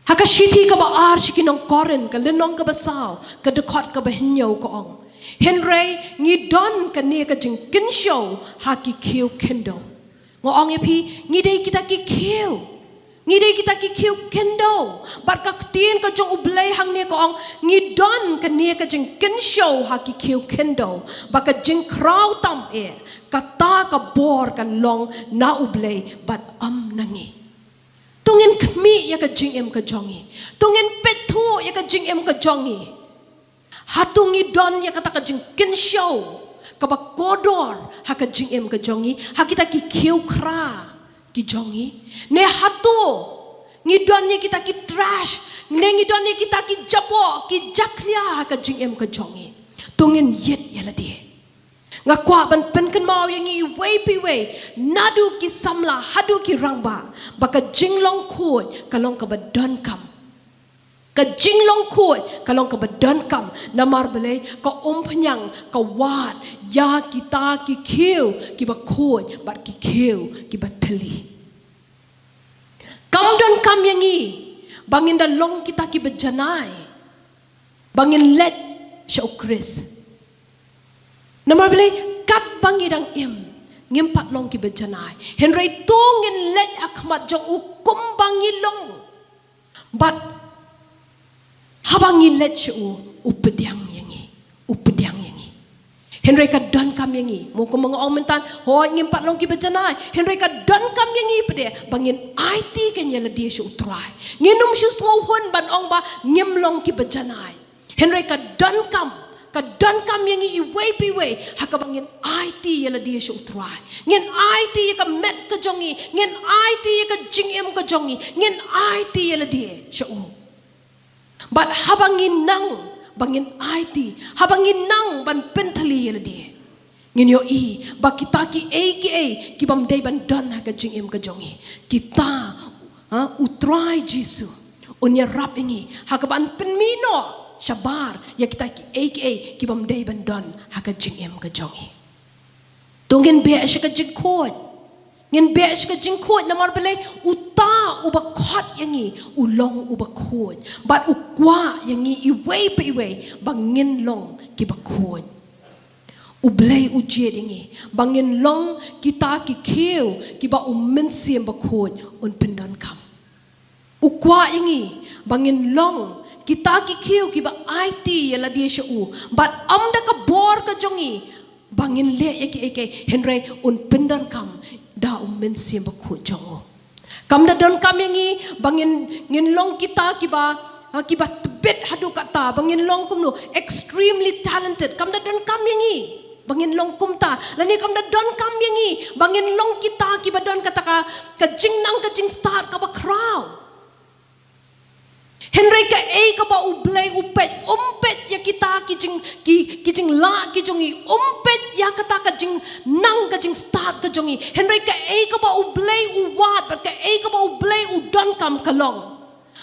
Ha ka shithi kaba ar sha ki nong Korinth, ka lynnong kaba saw, ka dkhot kaba hynñiew ka ong, hynrei ngi don kane ka jingkynshew ha ki khiew khyndew. Nga ong ïa phi, ngi dei kita ki khiew. Ngi dei kita ki khiew khyndew. Bad ka ktien ka jong U Blei hangne ka ong, ngi don kane ka jingkynshew ha ki khiew khyndew. Ba ka jingkhraw tam eh, kata ka bor kan long na U Blei bad ym na ngi. To ngin khmih ïa ka jingim ka jong ngi. To ngin peit thuh ïa ka jingim ka jong ngi. Hato ngi don ïa kata ka jingkynshew kaba kordor ha ka jingim ka jong ngi, ha kita ki khiew khra ki jong ngi? Ne hato ngi don ïa kita ki trash, ne ngi don ïa kita ki jaboh, ki jakhlia ha ka jingim ka jong ngi? To ngin ïit ïa lade. Nga kwah ban pynkynmaw ïa ngi iwei pa iwei, naduh ki samla haduh ki rangbah, ba ka jinglong khuid ka long kaba donkam. Ka jinglong khuid ka long kaba donkam, namar balei? Ka umphniang ka wad ïa kita ki khiew kiba khuid bad ki khiew kiba thylli. Kam donkam ïa ngi ba ngin da long kita kiba janai, ba ngin leit sha U Khrist. Namar balei? Katba ngi dang im, ngim pat long kiba janai. Hynrei to ngin leit ha khmat jong u kumba ngi long. Bad haba ngi leit sha u, u pdiang ïa ngi, u pdiang ïa ngi. Hynrei ka donkam ïa ngi, mo kumba nga ong mynta, hooid ngim pat long kiba janai, hynrei ka donkam ïa ngi pat de ba ngin aiti kein ïa lade sha U Trai. Ngin ym shu sngewhun ban ong ba ngim long kiba janai. Hynrei ka donkam, ka donkam ïa ngi iwei pa iwei ha kaba ngin aiti ïa lade sha U Trai. Ngin aiti ïa ka met ka jong ngi, ngin aiti ïa ka jingim ka jong ngi, ngin aiti ïa lade sha u. Bad haba ngi nang ba ngin aiti, haba ngi nang ban pynthylli ïa lade, ngin ïohi ba kita kiei kiei kibym dei ban don ha ka jingim ka jong ngi, kita, ha, U Trai Jisu un ïarap ïa ngi ha kaban pynmih noh shabar ïa kita kiei kiei kibym dei ban don ha ka jingim ka jong ngi. To ngin beh sha ka jingkhuid. Ngin beh sha ka jingkhuid namar balei, uta uba khot ïa ngi u long uba khuid. Bad u kwah ïa ngi iwei pa iwei ba ngin long kiba khuid. U Blei u jied ïa ngi ba ngin long kita ki khiew kiba u Mynsiem Bakhuid un pyndonkam. U kwah ïa ngi ba ngin long kita ki khiew kiba aiti ïa lade sha u. Bad ym da ka bor ka jong ngi ba ngin leh ïa kiei kiei, hynrei un pyndonkam da u Mynsiem Bakhuid jong u. Kam da donkam ïa ngi ba ngin, ngin long kita kiba, ha, kiba tbit haduh katta, ba ngin long kumno, extremely talented. Kam da donkam ïa ngi ba ngin long kumta. Lane kam da donkam ïa ngi ba ngin long kita kiba don kata ka, ka jingnang ka jingstad kaba khraw. Hynrei kaei kaba U Blei u peit, um peit ïa kita ki jing, ki, ki jinglah ki jong ngi, um peit ïa kata ka jingnang ka jingstad ka jong ngi. Hynrei kaei kaba U Blei u wad, bad kaei kaba U Blei u donkam ka long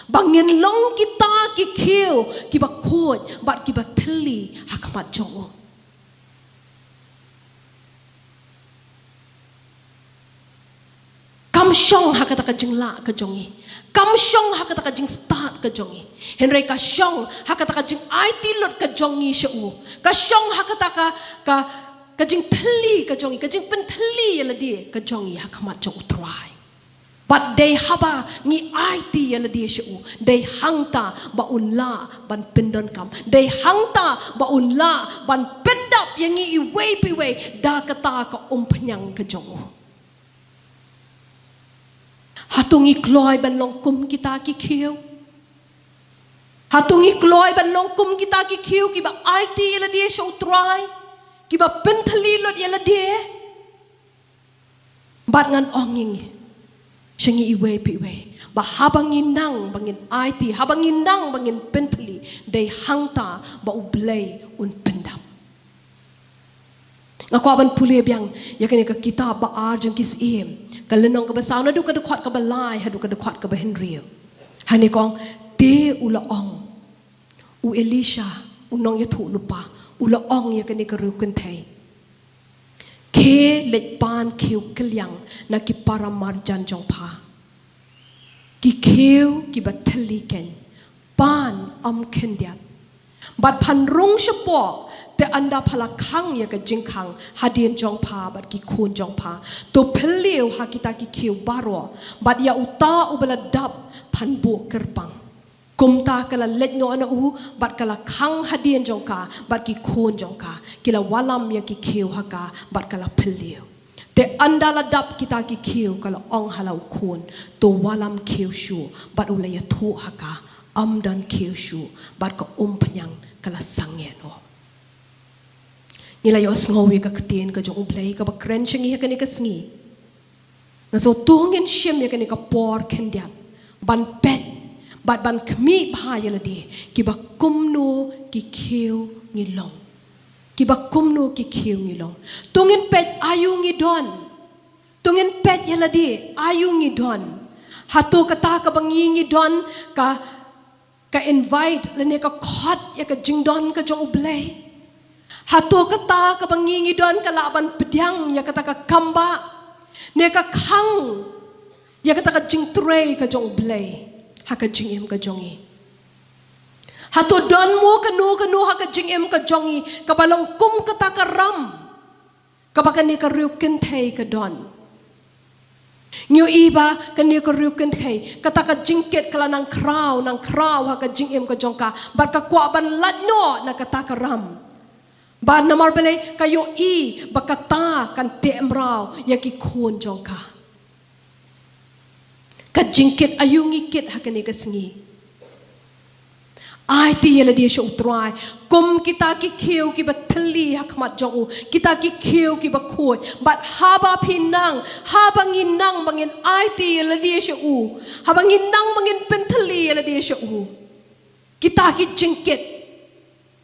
ba ngin long kita ki khiew kiba khuid bad kiba thylli ha khmat jong u. Kam shong ha kata ka jinglah ka jong ngi. Kam shong ha kata ka jingstad ka jong ngi. Hynrei ka shong ha kata ka jingaiti lut ka jong ngi sha u. Ka shong ha kata ka, ka, ka jingthylli ka jong ngi, ka jingpynthylli ïa lade ka jong ngi ha khmat jong U Trai. Bad dei haba ngi aiti ïa lade sha u, dei hangta ba un lah ban pyndonkam. Dei hangta ba un lah ban pyndap ïa ngi iwei pa iwei da kata ka umphniang ka jong u. Hato ngi kloi ban long kum kita ki khiew? Hato ngi kloi ban long kum kita ki khiew kiba aiti ïa lade sha U Trai, kiba pynthylli lut ïa lade? Bad ngan ong ïa ngi, sha ngi iwei pa iwei, ba haba ngi nang ba ngin aiti, haba ngi nang ba ngin pynthylli, dei hangta ba U Blei un pyndap. Nga kwah ban pule biang ïa kane ka kitab Ba-ar jong ki Syiem, ka lynnong kaba saw, naduh ka dkhot kaba lai haduh ka dkhot kaba hynriew. Hangne ka ong, te u la ong, u Elisha, u nongïathuhlypa, u la ong ïa kane ka riewkynthei, khie leit pan khiew kylliang na ki para marjan jong pha, ki khiew kiba thylli keiñ, pan ym khyndiat. Bad phan rung shapoh, te ynda pha la khang ïa ka jingkhang hadien jong pha bad ki khun jong pha, to phylliew ha kita ki khiew baroh, bad ïa uta uba la dap phan buh kyrpang. Kumta ka la leit noh na u, bad ka la khang hadien jong ka bad ki khun jong ka, ki la wallam ïa ki khiew ha ka, bad ka la phylliew. Te ynda la dap kita ki khiew, ka la ong ha la u khun, to wallam khiew shuh. Bad u la ïathuh ha ka, ym don khiew shuh. Bad ka umphniang ka la sangeh noh. Ngi la ïohsngew ïa ka ktien ka jong U Blei kaba kren sha ngi ha kane ka sngi. Nga sngew to ngin shim ïa kane ka por khyndiat ban peit bad ban khmih bha ïa lade, kiba kumno ki khiew ngi long. Kiba kumno ki khiew ngi long. To ngin peit aïu ngi don. To ngin peit ïa lade, aïu ngi don. Hato kata kaba ngi ngi don ka, ka invite lane ka khot ïa ka jingdon ka jong U Blei? Hato kata kaba ngi ngi don ka lah ban pdiang ïa kata ka kambah, ne ka khang ïa kata ka jingtrei ka jong U Blei ha ka jingim ka jong ngi? Hato don mo kano kano ha ka jingim ka jong ngi kaba long kum kata ka ram kaba kane ka riewkynthei ka don? Ngi ïohi ba kane ka riewkynthei, kata ka jingkit ka la nang khraw, nang khraw ha ka jingim ka jong ka, bad ka kwah ban lait noh na kata ka ram. Bad namar balei? Ka ïohi ba kata kan teh mraw ïa ki khun jong ka. Ka jingkit, aïu ngi kit ha kane ka sngi? Aiti ïa lade sha U Trai kum kita ki khiew kiba thylli ha khmat jong u, kita ki khiew kiba khuid. Bad haba phi nang, haba ngi nang ba ngin aiti ïa lade sha u, haba ngi nang ba ngin pynthylli ïa lade sha u, kita ki jingkit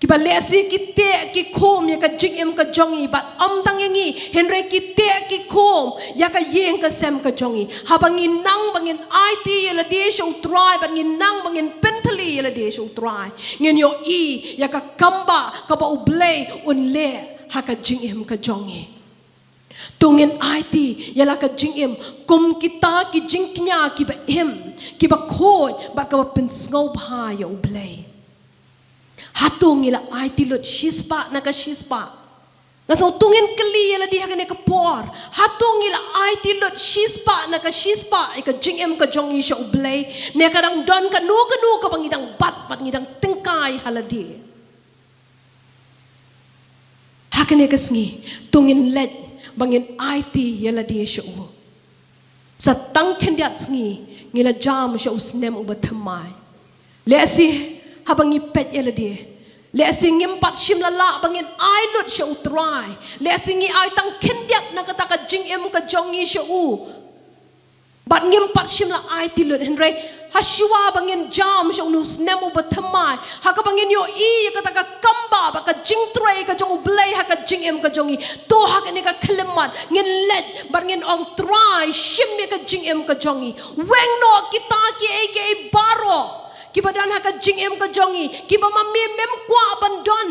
kiba lehse ki teh ki khum ïa ka jingim ka jong ngi, bad ym tang ïa ngi, hynrei ki teh ki khum ïa ka ïing ka sem ka jong ngi. Haba ngi nang ba ngin aiti ïa lade sha U Trai, bad ngi nang ba ngin pynthylli ïa lade sha U Trai, ngin ïohi ïa ka kambah kaba U Blei un leh ha ka jingim ka jong ngi. To ngin aiti ïa la ka jingim kum kita ki jingkñia kiba im, kiba khuid bad kaba pynsngewbha ïa U Blei. Hato ngi la aiti lut shispah na ka shispah? Nga sngew to ngin kylli ïa lade ha kane ka por. Hato ngi la aiti lut shispah na ka shispah ïa ka jingim ka jong ngi sha U Blei, ne ka dang don kano kano kaba ngi dang bat bad ngi dang tyngkai ha lade? Ha kane ka sngi to ngin leit ba ngin aiti ïa lade sha U. Sa tang khyndiat sngi ngi la jam sha U Snem Uba Thymmai. Lehse haba ngi peit ïa lade, lehse ngim pat shym la lah ba ngin ai lut sha U Trai. Lehse ngi ai tang khyndiat na kata ka jingim ka jong ngi sha U, bad ngim pat shym la aiti lut. Hynrei ha shuwa ba ngin jam sha une U Snem Uba Thymmai, ha kaba ngin ïohi ïa kata ka kambah bad ka jingtrei ka jong U Blei ha ka jingim ka jong ngi, to ha kane ka khyllipmat ngin leit bad ngin ong, Trai, shim ïa ka jingim ka jong ngi. Weng noh kita kiei kiei baroh kiba don ha ka jingim ka jong ngi, kiba ma me mem kwah ban don.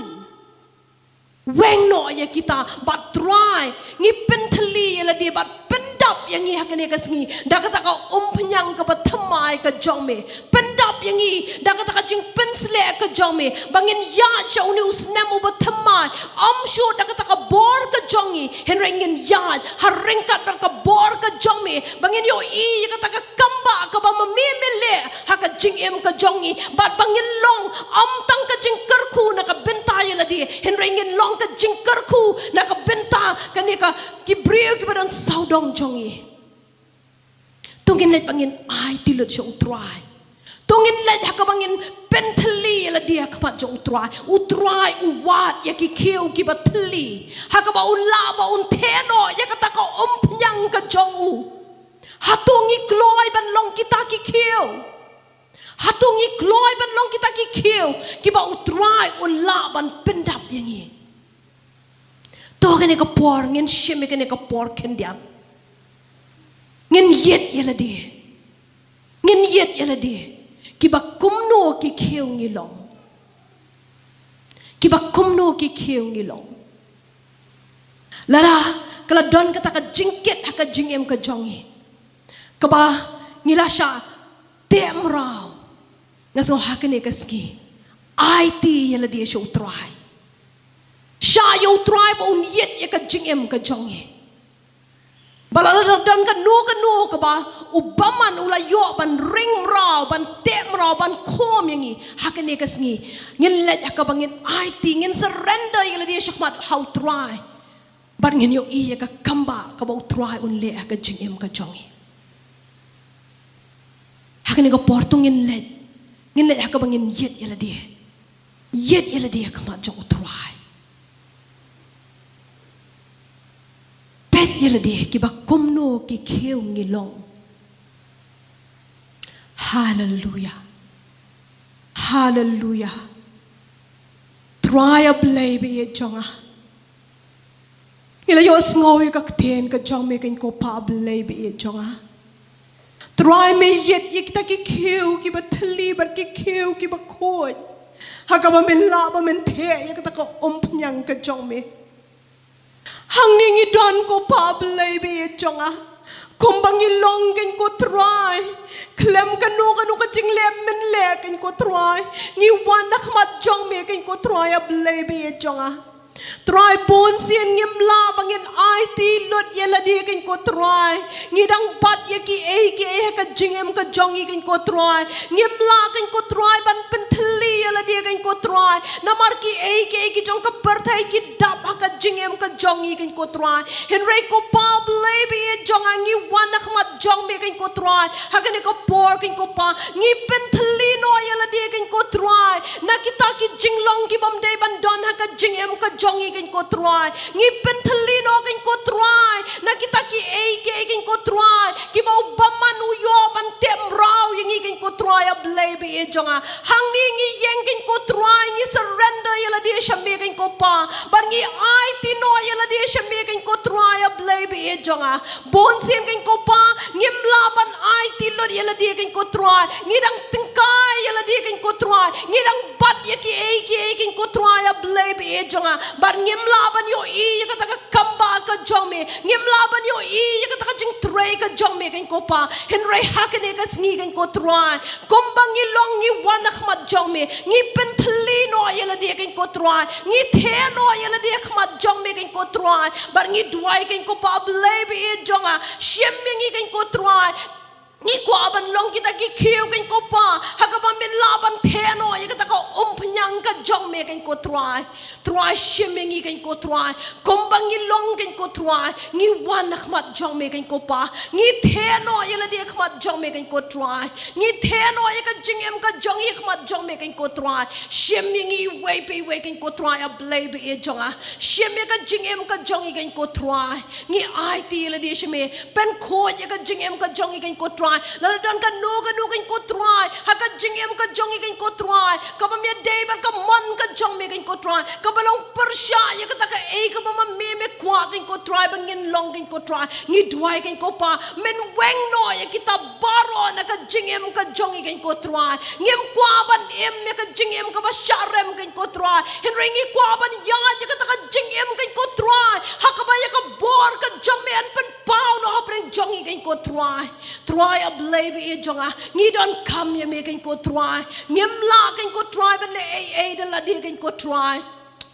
Weng noh ïa kita, bad Trai, ngi pynthylli ïa lade bad pyndap ïa ngi ha kane ka sngi da kata ka umphniang kaba thymmai ka jong Me. Pyndap ïa ngi da kata ka jingpynsleh ka jong Me, ba ngin ïaid sha une U Snem Uba Thymmai ym shuh da kata ka bor ka jong ngi, hynrei ngin ïaid ha ryngkat bad ka bor ka jong Me, ba ngin ïohi ïa kata ka kambah kaba ma Me Me leh ha ka jingim ka jong ngi, bad ba ngin long ym tang ka jingkyrkhu na ka bynta ïa lade, hynrei ngin long ka jingkyrkhu na ka bynta kane ka, ki briew kiba don sawdong jong ngi. To ngin leit ba ngin aiti lut sha U Trai. To ngin leit ha kaba ngin pynthylli ïa lade ha khmat jong U Trai. U Trai U wad ïa ki khiew kiba thylli, ha kaba U lah ba Un theh noh ïa kata ka umphniang ka jong U. Hato ngi kloi ban long kita ki khiew? Hato ngi kloi ban long kita ki khiew kiba U Trai U lah ban pyndap ïa ngi? To kane ka por ngin shim ïa kane ka por khyndiat. Ngin ïeit ïa lade. Ngin ïeit ïa lade. Kiba kumno ki khiew ngi long? Kiba kumno ki khiew ngi long? Lada ka la don kata ka jingkit ha ka jingim ka jong ngi, kaba ngi la shah teh mraw, nga sngew ha kane ka sngi aiti ïa lade sha U Trai. Shah ïa U Trai ba Un ïeit ïa ka jingim ka jong ngi. Ba lada don kano kano kaba U bymman, U la ïoh ban ring mraw, ban teh mraw, ban khum ïa ngi, ha kane ka sngi ngin leit ha kaba ngin aiti, ngin surrender ïa lade sha khmat ha U Trai. Bad ngin ïohi ïa ka kambah kaba U Trai Un leh ha ka jingim ka jong ngi. Ha kane ka por to ngin leit, ngin leit ha kaba ngin ïeit ïa lade. Ïeit ïa lade ha khmat jong U Trai. Peit ïa lade kiba kumno ki khiew ngi long. Haleluia. Haleluia. Trai A Blei ba ïeit jong nga. Ngi la ïohsngew ïa ka ktien ka jong Me, kane ko Pa Blei ba ïeit jong nga. Trai, Me ïeit ïa kita ki khiew kiba thylli bad ki khiew kiba khuid, ha kaba Men lah ba Men theh ïa kata ka umphniang ka jong Me. Hangne ngi don ko Pa Blei ba ïeit jong nga. Kumba ngi long, kane ko Trai, khlem kano kano ka jingleh Men leh, kane ko Trai, ngi wan ha khmat jong Me, kane ko Trai A Blei ba ïeit jong nga. Trai, bun sien ngim lah ba ngin aiti lut ïa lade, kane ko Trai. Ngi dang bat ïa kiei kiei ha ka jingim ka jong ngi, kane ko Trai. Ngim lah, kane ko Trai, ban pynthylli ïa lade, kane ko Trai. Namar kiei kiei ki jong ka pyrthei ki dap ha ka jingim ka jong ngi, kane ko Trai. Hynrei ko Pa Blei ba ïeit jong nga, ngi wan ha khmat jong Me, kane ko Trai, ha kane ka por, kane ko Pa. Ngi pynthylli noh ïa lade, kane ko Trai, na kita ki jinglong ki bym dei ban don ha ka jingim ka jong ngi, kane ko Trai. Ngi pynthylli noh, kane ko Trai, na kita kiei kiei, kane ko Trai, kiba U bymman U ïoh ban teh mraw ïa ngi, kane ko Trai A Blei ba ïeit jong nga. Hangne ngi ïeng, kane ko Trai, ngi surrender ïa lade sha Me, kane ko Pa. Bad ngi aiti noh ïa lade sha Me, kane ko Trai A Blei ba ïeit jong nga. Bun sien, kane ko Pa, ngim lah ban aiti lut ïa lade, kane ko Trai. Ngi dang tyngkai ïa lade, kane ko Trai. Ngi dang bat ïa kiei kiei, kane ko Trai A Blei ba ïeit jong nga. Bad ngim lah ban ïohi ïa kata ka kambah ka jong me. Ngim lah ban ïohi ïa kata ka jingtrei ka jong me, kane ko Pa. Hynrei ha kane ka sngi, kane ko Trai, kumba ngi long ngi wan ha khmat jong me, ngi pynthylli noh ïa lade, kane ko Trai. Ngi theh noh ïa lade ha khmat jong me, kane ko Trai. Bad ngi duwai, kane ko Pa, Blei ba ïeit jong nga, shim ïa ngi, kane ko Trai. Ngi kwah ban long kita ki khiew, kane ko Pa, ha kaba men lah ban theh noh ïa kata ka umphniang ka jong me, kane ko Trai. Trai, shim ïa ngi, kane ko Trai. Kumba ngi long, kane ko Trai, ngi wan ha khmat jong me, kane ko Pa. Ngi theh noh ïa lade ha khmat jong me, kane ko Trai. Ngi theh noh ïa ka jingim ka jong ngi ha khmat jong me, kane ko Trai. Shim ïa ngi iwei pa iwei, kane ko Trai, A Blei ba ïeit jong nga. Shim ïa ka jingim ka jong ngi, kane ko Trai. Ngi aiti ïa lade sha me. Pynkhuid ïa ka jingim ka jong ngi, kane ko Trai. Lada don kano kano, kane ko Trai, ha ka jingim ka jong ngi, kane ko Trai, kaba me dei bad ka mon ka jong me, kane ko Trai, kaba long pyrshah ïa kata kaei kaba ma me me kwah, kane ko Trai, ba ngin long, kane ko Trai. Ngi duwai, kane ko Pa, men weng noh ïa kita baroh na ka jingim ka jong ngi, kane ko Trai. Ngim kwah ban im ïa ka jingim kaba shah rem, kane ko Trai. Hynrei ngi kwah ban ïaid ïa kata ka jingim, kane ko Trai, ha kaba ïa ka bor ka jong me yn pynpaw noh hapdeng jong ngi, kane ko Trai. Trai, A Blei ba ïeit jong nga, ngi donkam ïa me, kane ko Trai. Ngim lah, kane ko Trai, ban leh ei ei da lade, kane ko Trai.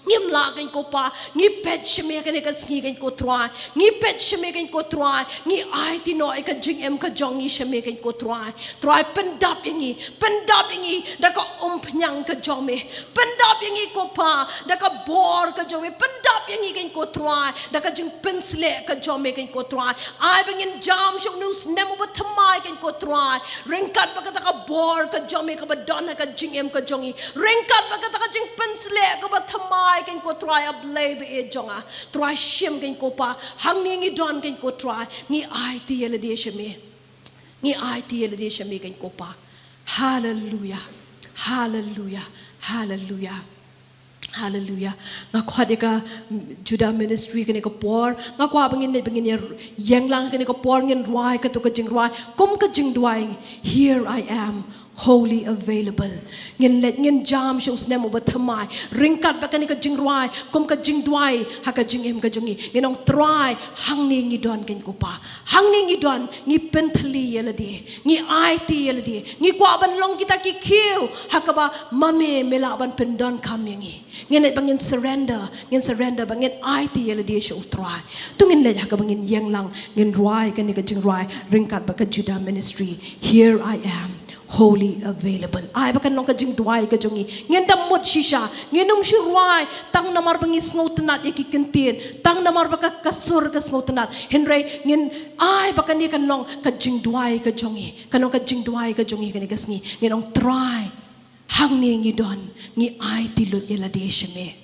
Ngim lah, kane ko Pa. Ngi peit sha me kane ka sngi, kane ko Trai. Ngi peit sha me, kane ko Trai. Ngi aiti noh ïa ka jingim ka jong ngi sha me, kane ko Trai. Trai, pyndap ïa ngi. Pyndap ïa ngi da ka umphniang ka jong me. Pyndap ïa ngi, ko Pa, da ka bor ka jong me. Pyndap ïa ngi, kane ko Trai, da ka jingpynsleh ka jong me, kane ko Trai. Ai ba ngin jam sha une u snem uba thymmai, kane ko Trai, ryngkat bad kata ka bor ka jong me kaba don ha ka jingim ka jong ngi, ryngkat bad kata ka jingpynsleh kaba thymmai, kane ko Trai, A Blei ba ïeit jong nga. Trai, shim, kane ko Pa. Hangne ngi don, kane ko Trai. Ngi aiti ïa lade sha me. Ngi aiti ïa lade sha me, kane ko Pa. Haleluya. Haleluya. Haleluya. Haleluya. Nga khot ïa ka Judah Ministry kane ka por. Nga kwah ba ngin leit, ba ngin ïa ïeng lang kane ka por, ngin rwai kato ka jingrwai kum ka jingduwai, "Here I am, wholly available." Ngin leit, ngin jam sha u snem uba thymmai ryngkat bad kane ka jingrwai kum ka jingduwai ha ka jingim ka jong ngi. Ngin ong, Trai, hangne ngi don, kane ko Pa. Hangne ngi don, ngi pynthylli ïa lade, ngi aiti ïa lade, ngi kwah ban long kita ki khiew ha kaba ma me me lah ban pyndonkam ïa ngi. Ngin leit ba ngin surrender, ngin surrender ba ngin aiti ïa lade sha u Trai. To ngin leit ha kaba ngin ïeng lang, ngin rwai kane ka jingrwai ryngkat bad ka Judah Ministry, "Here I am, wholly available." Ai ba kan long ka jingduwai ka jong ngi. Ngin da mut shisha, ngin ym shu rwai tang namar ba ngi sngewtynnat ïa ki kyntien, tang namar ba ka, ka sur ka sngewtynnat. Hynrei ngin ai ba kane kan long ka jingduwai ka jong ngi, kan long ka jingduwai ka jong ngi kane ka sngi. Ngin ong, Trai, hangne ngi don, ngi aiti lut ïa lade sha me.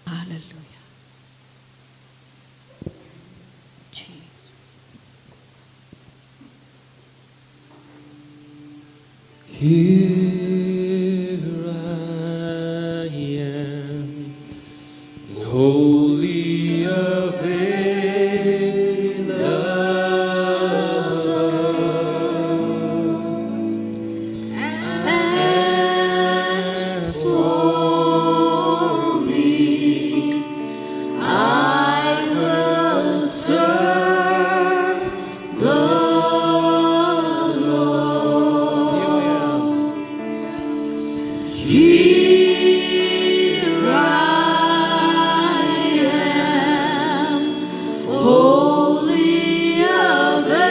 Haleluya. Jesus. Here I am, wholly available. As for me, I will serve the Lord. Here I am, wholly available.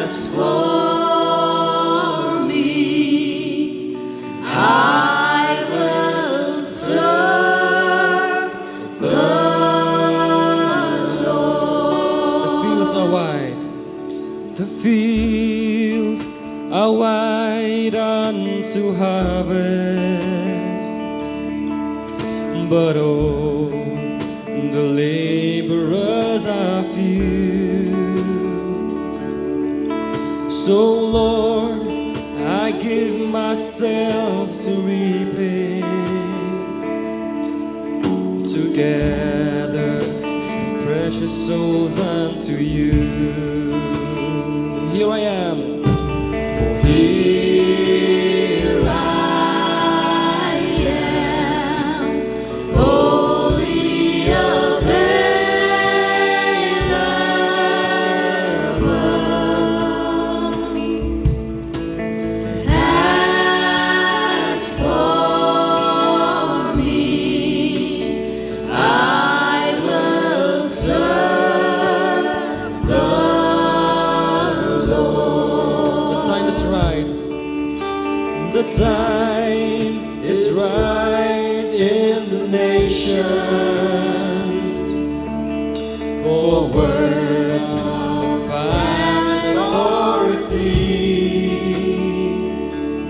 As for me, I will serve the Lord. The fields are wide. The fields are wide unto harvest, but oh, the laborers are few. So, Lord, I give myself to reaping, to gather precious souls unto you. Here I am. For here I am, wholly available. As for me, I will serve the Lord. The time is right. The time is right in the nations for words of authority.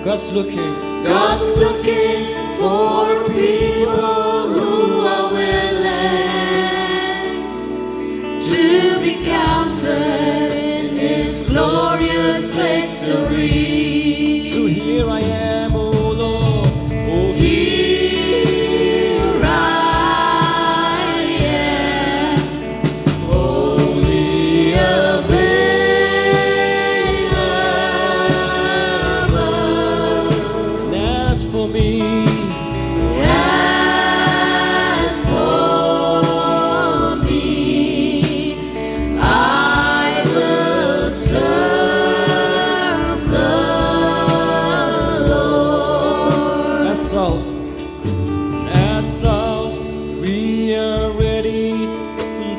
God's looking. God's looking for people who are willing to be counted in His glorious victory. So here I am, O Lord. Oh, here I am, wholly available. As for me, as for me, I will serve the Lord. As salt, as salt, we are ready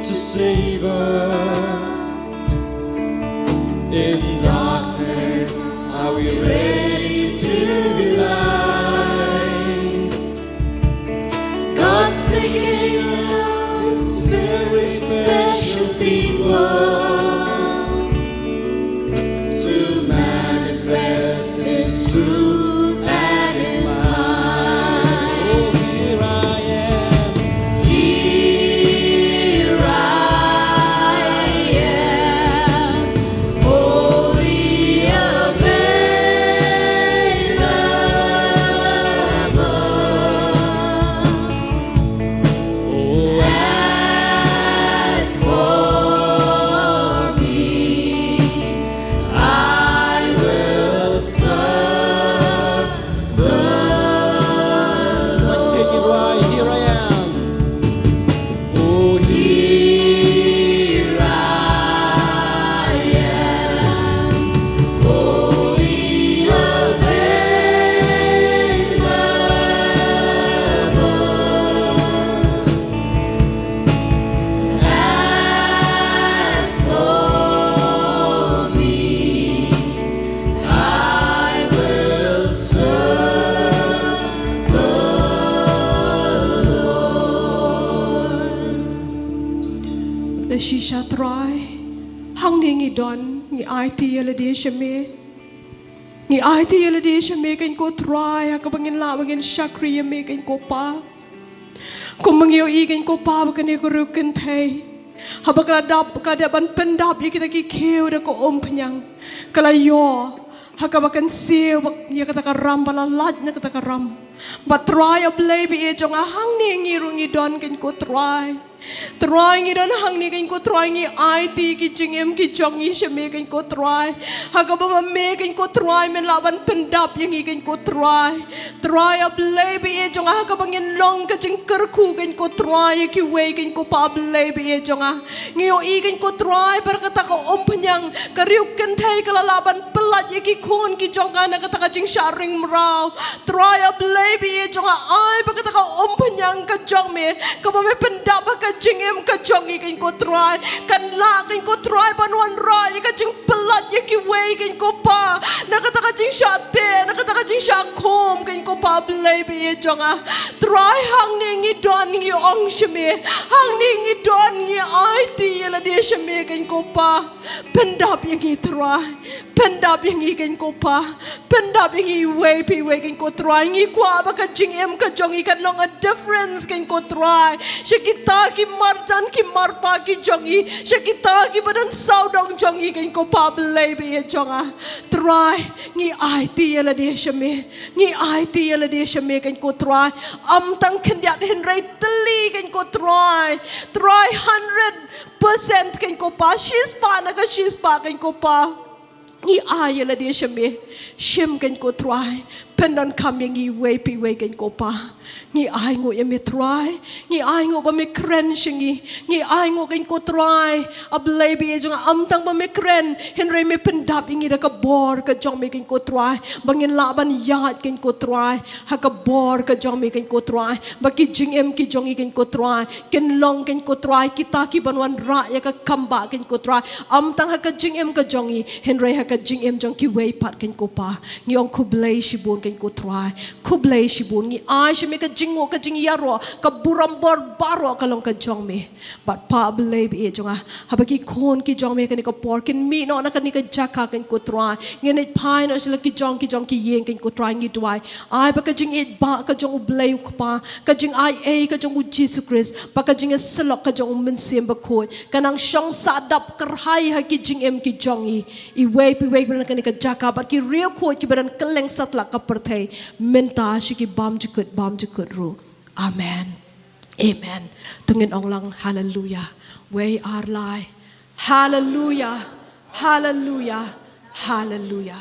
to savor. In darkness, are we ready to be light? God's seeking out very special people to manifest His truth and His might. Oh, here I am. Here I am, wholly available. Oh, as for me, I will serve the Lord. Here I am. Oh, here I am, wholly available. As for me, I will serve the Lord. Shisha Trai, hangne ngi don, ngi aiti ïa lade sha me. Ngi aiti ïa lade sha me, kane ko Trai, ha kaba ngin lah ba ngin shakri ïa me, kane ko Pa. Kumba ngi ïohi, kane ko Pa, ba kane ka riew kynthei, haba ka la dap, ka dep ban pyndap ïa kita ki khiew da ka umphniang, ka la ïoh ha kaba kan siew bad ïa kata ka ram, ba la lait na kata ka ram. Bad Trai, A Blei ba ïeit jong nga, hangne ngi ruh ngi don, kane ko Trai. Trai, ngi don hangne, kane ko Trai, ngi aiti ki jingim ki jong ngi sha me, kane ko Trai. Ha kaba ma me, kane ko Trai, men lah ban pyndap ïa ngi, kane ko Trai. Trai, A Blei ba ïeit jong nga, ha kaba ngin long ka jingkyrkhu, kane ko Trai, ïa kiwei, kane ko Pa, A Blei ba ïeit jong nga. Ngi ïohi, kane ko Trai, ba kata ka umphniang, ka riew kynthei, ka la lah ban pyllait ïa ki khun ki jong ka na kata ka jingshah ring mraw. Trai, A Blei ba ïeit jong nga, ai ba kata ka umphniang ka jong me, kaba me pyndap ha ka jingim ka jong ngi, kane ko Trai, kan lah, kane ko Trai, ban wanrah ïa ka jingpyllait ïa kiwei, kane ko Pa, na kata ka jingshah teh, na kata ka jingshah khum, kane ko Pa, A Blei ba ïeit jong nga. Trai, hangne ngi don, ngi ong sha me, hangne ngi don, ngi aiti ïa lade sha me, kane ko Pa. Pyndap ïa ngi, Trai. Pyndap ïa ngi keiñ ko Pa. Pyndap ïa ngi iwei pa iwei keiñ ko Trai. Ngi kwah ba ka jingim ka jong ngi kan long a difference keiñ ko Trai. Sha kita ki marjan ki marpa ki jong ngi. Sha kita kiba don sawdong jong ngi keiñ ko Pa Blei baieit jong nga. Trai, ngi aiti ïa lade sha me. Ngi aiti ïa lade sha me keiñ ko Trai. Ym tang khyndiat hynrei tylli keiñ ko Trai. Trai hundred percent keiñ ko Pa. Shispah na ka shispah keiñ ko Pa. Ngi ai ïa lade sha me. Shim keiñ ko Trai. Pyndonkam ïa ngi iwei pa iwei keiñ ko Pa. Ngi ai nguh ïa me Trai. Ngi ai nguh ba me kren sha ngi. Ngi ai nguh keiñ ko Trai. A Blei baieit jong nga, ym tang ba me kren. Hynrei me pyndap ïa ngi da ka bor ka jong me keiñ ko Trai. Ba ngin lah ban ïaid keiñ ko Trai. Ha ka bor ka jong me keiñ ko Trai. Ba ki jingim ki jong ngi keiñ ko Trai. Kin long keiñ ko Trai, kita kiban wanrah ïa ka kam ba keiñ ko Trai. Ym tang ha ka jingim ka jong ngi, hynrei ha ka jingim jong kiwei pat keiñ ko Pa. Ngi ong khublei shibun keiñ ko Trai. Khublei shibun, ngi ai sha me ka jingnguh ka jingïaroh, ka burom bor baroh ka long ka jong me. Bad Pa Blei baieit jong nga, haba ki khun ki jong me kane ka por kin mih noh na kane ka jaka keiñ ko Trai. Ngin ïa phai noh sha la ki jong ki jong ki ïing keiñ ko Trai, ngi duwai. Ai ba ka jingïeit ba ka jong U Blei U Kpa, ka jingai ei ka jong U Jisu Khrist, ba ka jingïasyllok ka jong U Mynsiem Bakhuid, ka nang shong sah dap kyrhai ha ki jingim ki jong ngi. Iwei pa iwei ba na kane ka jaka, bad ki riewkhuid kiba don kylleng satlak ka pyrthei, mynta sha ki bymjukut bymjukut ruh. Amen. Amen. To ngin ong lang haleluya. Wei ar lai. Haleluya. Haleluya. Haleluya.